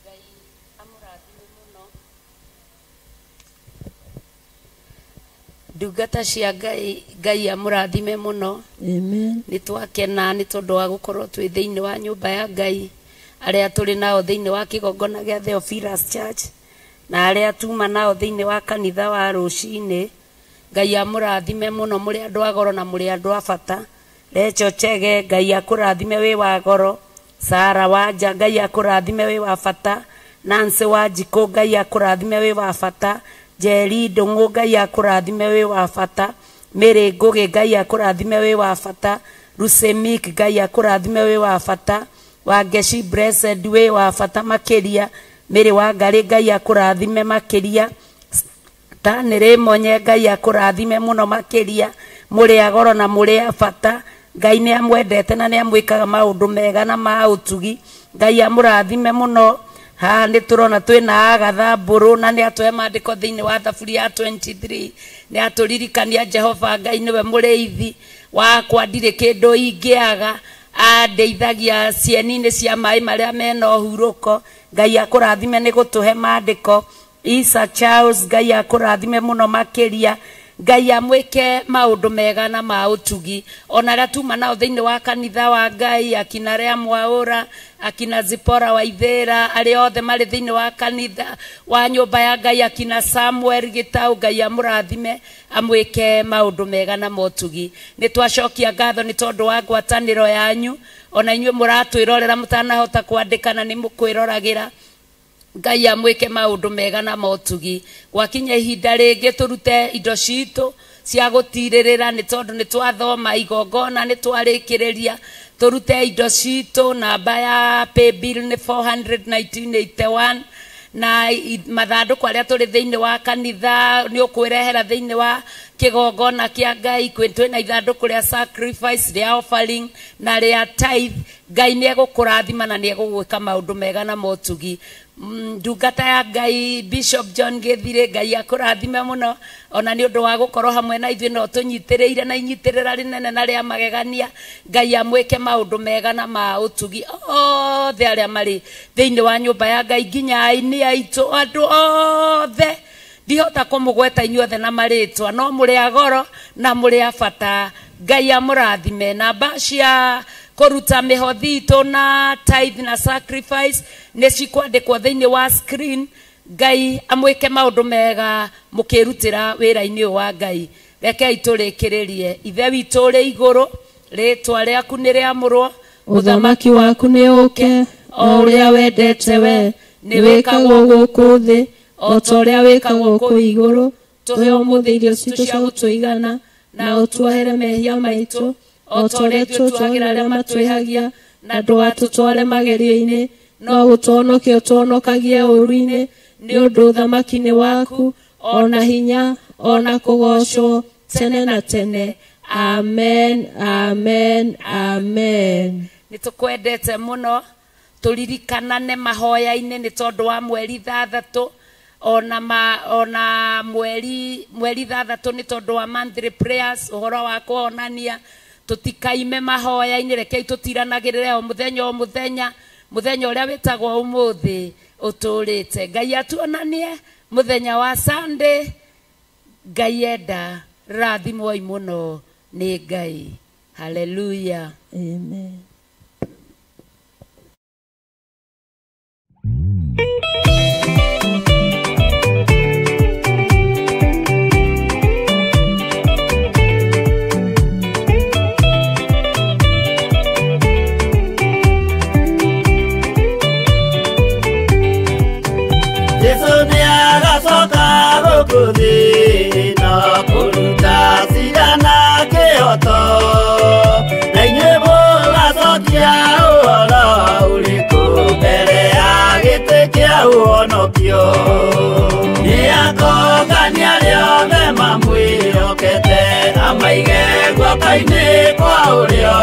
Ngai amũrathime mũno. Ndungata cia Ngai, Ngai amũrathime mũno. Amen. Nĩ twakena nĩ tondũ wa gũkorwo twĩ thĩinĩ wa nyũmba ya Ngai, arĩa tũrĩ nao thĩinĩ wa kĩgongona gĩa Theophilus Church na arĩa tuma nao thĩinĩ wa kanitha wa rũcinĩ. Ngai amũrathime mũno, mũrĩ andũ a goro na mũrĩ andũ a bata. Recho Chege, Ngai akũrathime wĩ wa goro. Sara Wanja, Ngai akũrathime wĩ wa bata. Nancy Wanjikũ, Ngai akũrathime wĩ wa bata. Njeri Ndũng'ũ, Ngai akũrathime wĩ wa bata. Mary Ngũgĩ, Ngai akũrathime wĩ wa bata. Lucy Meek, Ngai akũrathime wĩ wa bata. Wangeshi Blessed wĩ wa bata makĩria. Mary Wangarĩ, Ngai akũrathime makĩria. Stanley Monye, Ngai akũrathime mũno makĩria. Mũrĩ a goro na mũrĩ a bata. Ngai nĩ amwendete na nĩ amwĩkaga maũndũ mega na ma ũtugi. Ngai amũrathime mũno. Haha nĩ tũrona twĩna Agatha Mbũrũ na nĩ atũhe maandĩko thĩinĩ wa Thaburi ya 23. Nĩ atũririkania Jehova Ngai nĩwe mũrĩithi wakwa, ndirĩ kĩndũ ingĩaga. Andeithagia cieni-inĩ cia maĩ marĩa mena ũhurũko. Ngai akũrathime nĩ gũtũhe maandĩko. Isa Charles, Ngai akũrathime mũno makĩria. Ngai amwĩke maũndũ mega na ma ũtugi. Ona arĩa tuma nao thĩinĩ wa kanitha wa Ngai, akina Rea Mwaũra, akina Zipora Waithĩra, arĩa othe marĩ thĩinĩ wa kanitha wa nyũmba ya Ngai, akina Samuel Gĩtau, Ngai amũrathime amwĩke maũndũ mega na motugi. Nĩ twacokia ngatho nĩ tondũ wa ngwatanĩro yanyu. Ona inyuĩ mũratwĩrorera mũtanahota kwandĩka na nĩ mũkwĩroragĩra. Ngai amwĩke maũndũ mega na motugi. Gwakinya ihinda rĩngĩ tũrute indo citũ cia gũtirĩrĩra nĩ tondũ nĩ twathoma igongona nĩ twarĩkĩrĩria. Tũrute indo citũ, namba ya paybill nĩ 41981 na mathandũkũ arĩa tũrĩ thĩinĩ wa kanitha nĩ ũkwĩrehera thĩinĩ wa kĩgongona kĩa Ngai. Twĩna ithandũkũ rĩa sacrifice, rĩa offering na rĩa tithe. Ngai nĩ egũkũrathima na nĩ egũgwĩka maũndũ mega na motugi. Ndungata ya Ngai Bishop John Githire, Ngai akũrathime mũno ona nĩ ũndũ wa gũkorwo hamwe na ithuĩ no tũnyitĩrĩire na inyitĩrĩra rĩnene na rĩa magegania. Ngai amwĩke maũndũ mega na ma ũtugi othe arĩa marĩ thĩinĩ wa nyũmba ya Ngai, nginya aini aitũ, andũ othe ndihota kũmũgweta inyuothe na marĩtwa, no mũrĩ a goro na mũrĩ a bata. Ngai amũrathime. Namba cia kũruta mĩhothi itũ na tithe na sacrifice nĩ cikwandĩkwo thĩinĩ wa screen. Ngai amwĩke maũndũ mega mũkĩrutĩra wĩra-inĩ ũyũ wa Ngai. Rekei tũrĩkĩrĩrie. Ithe witũ ũrĩ igũrũ, rĩtwa rĩaku nĩ rĩamũrwo, ũthamaki waku nĩ ũũke, o ũrĩa wendete we nĩ wĩkagwo gũkũ thĩ o ta ũrĩa wĩkagwo kũu igũrũ. Tũhe ũmũthĩ irio citũ cia gũtũigana, na ũtuohere mehia maitũ o ta ũrĩa ithuĩ tuagĩra arĩa matwĩhagia, na ndũgatũtware magerio-inĩ, no ũtũhonokie ũtũhonokagie ũũru-inĩ, nĩ ũndũ ũthamaki nĩ waku, o na hinya, o na kũgoocwo tene na tene. Amen, amen, amen. Nĩ tũkwendete mũno, tũririkanane mahoya-inĩ nĩ tondũ wa mweri 6 ona mweri 6 nĩ tondũ wa monthly prayers, ũhoro wa kũhonania. Tũtikaime mahoya-inĩ, rekei tũtiranagĩrĩre o mũthenya o mũthenya, mũthenya ũrĩa wĩtagwo ũmũthĩ ũtũrĩte. Ngai atuonanie mũthenya wa Sunday. Ngai enda, rathimwoi mũno nĩ Ngai. Hallelujah. Amen. Jesu nĩ agacoka gũkũ thĩ na kũruta cira na kĩhooto, na inyuĩ mũgacokia ũhoro ũrĩkũ mbere ya gĩtĩ kĩa ũhonokio? Nĩ akongania arĩa othe mamwĩhokete, amaige guoko-inĩ kwa ũrĩo.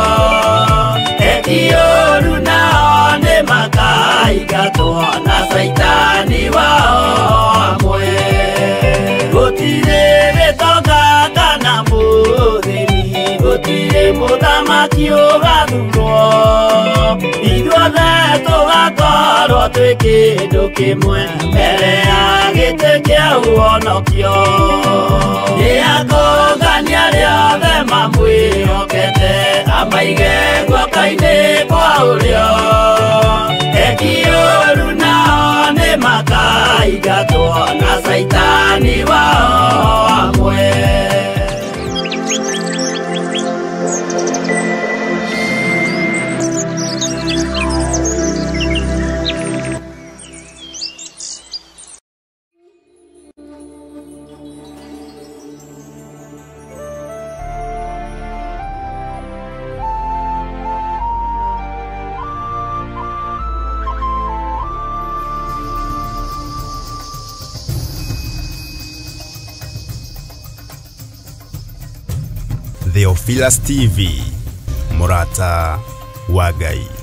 Eki ũũru nao nĩ makaingatwo na Caitani wao hamwe. Gũtirĩ gĩtonga kana mũthĩni, gũtirĩ mũthamaki ũgathurwo, ithuothe tũgakorwo twĩ kĩndũ kĩmwe mbere ya gĩtĩ kĩa ũhonokio. Nĩ akongania arĩa othe mamwĩhokete, amaige guoko-inĩ kwa ũrĩo. Eki ũũru nao nĩ makaingatwo na Caitani wao hamwe. Theophilus TV, Murata wa Ngai.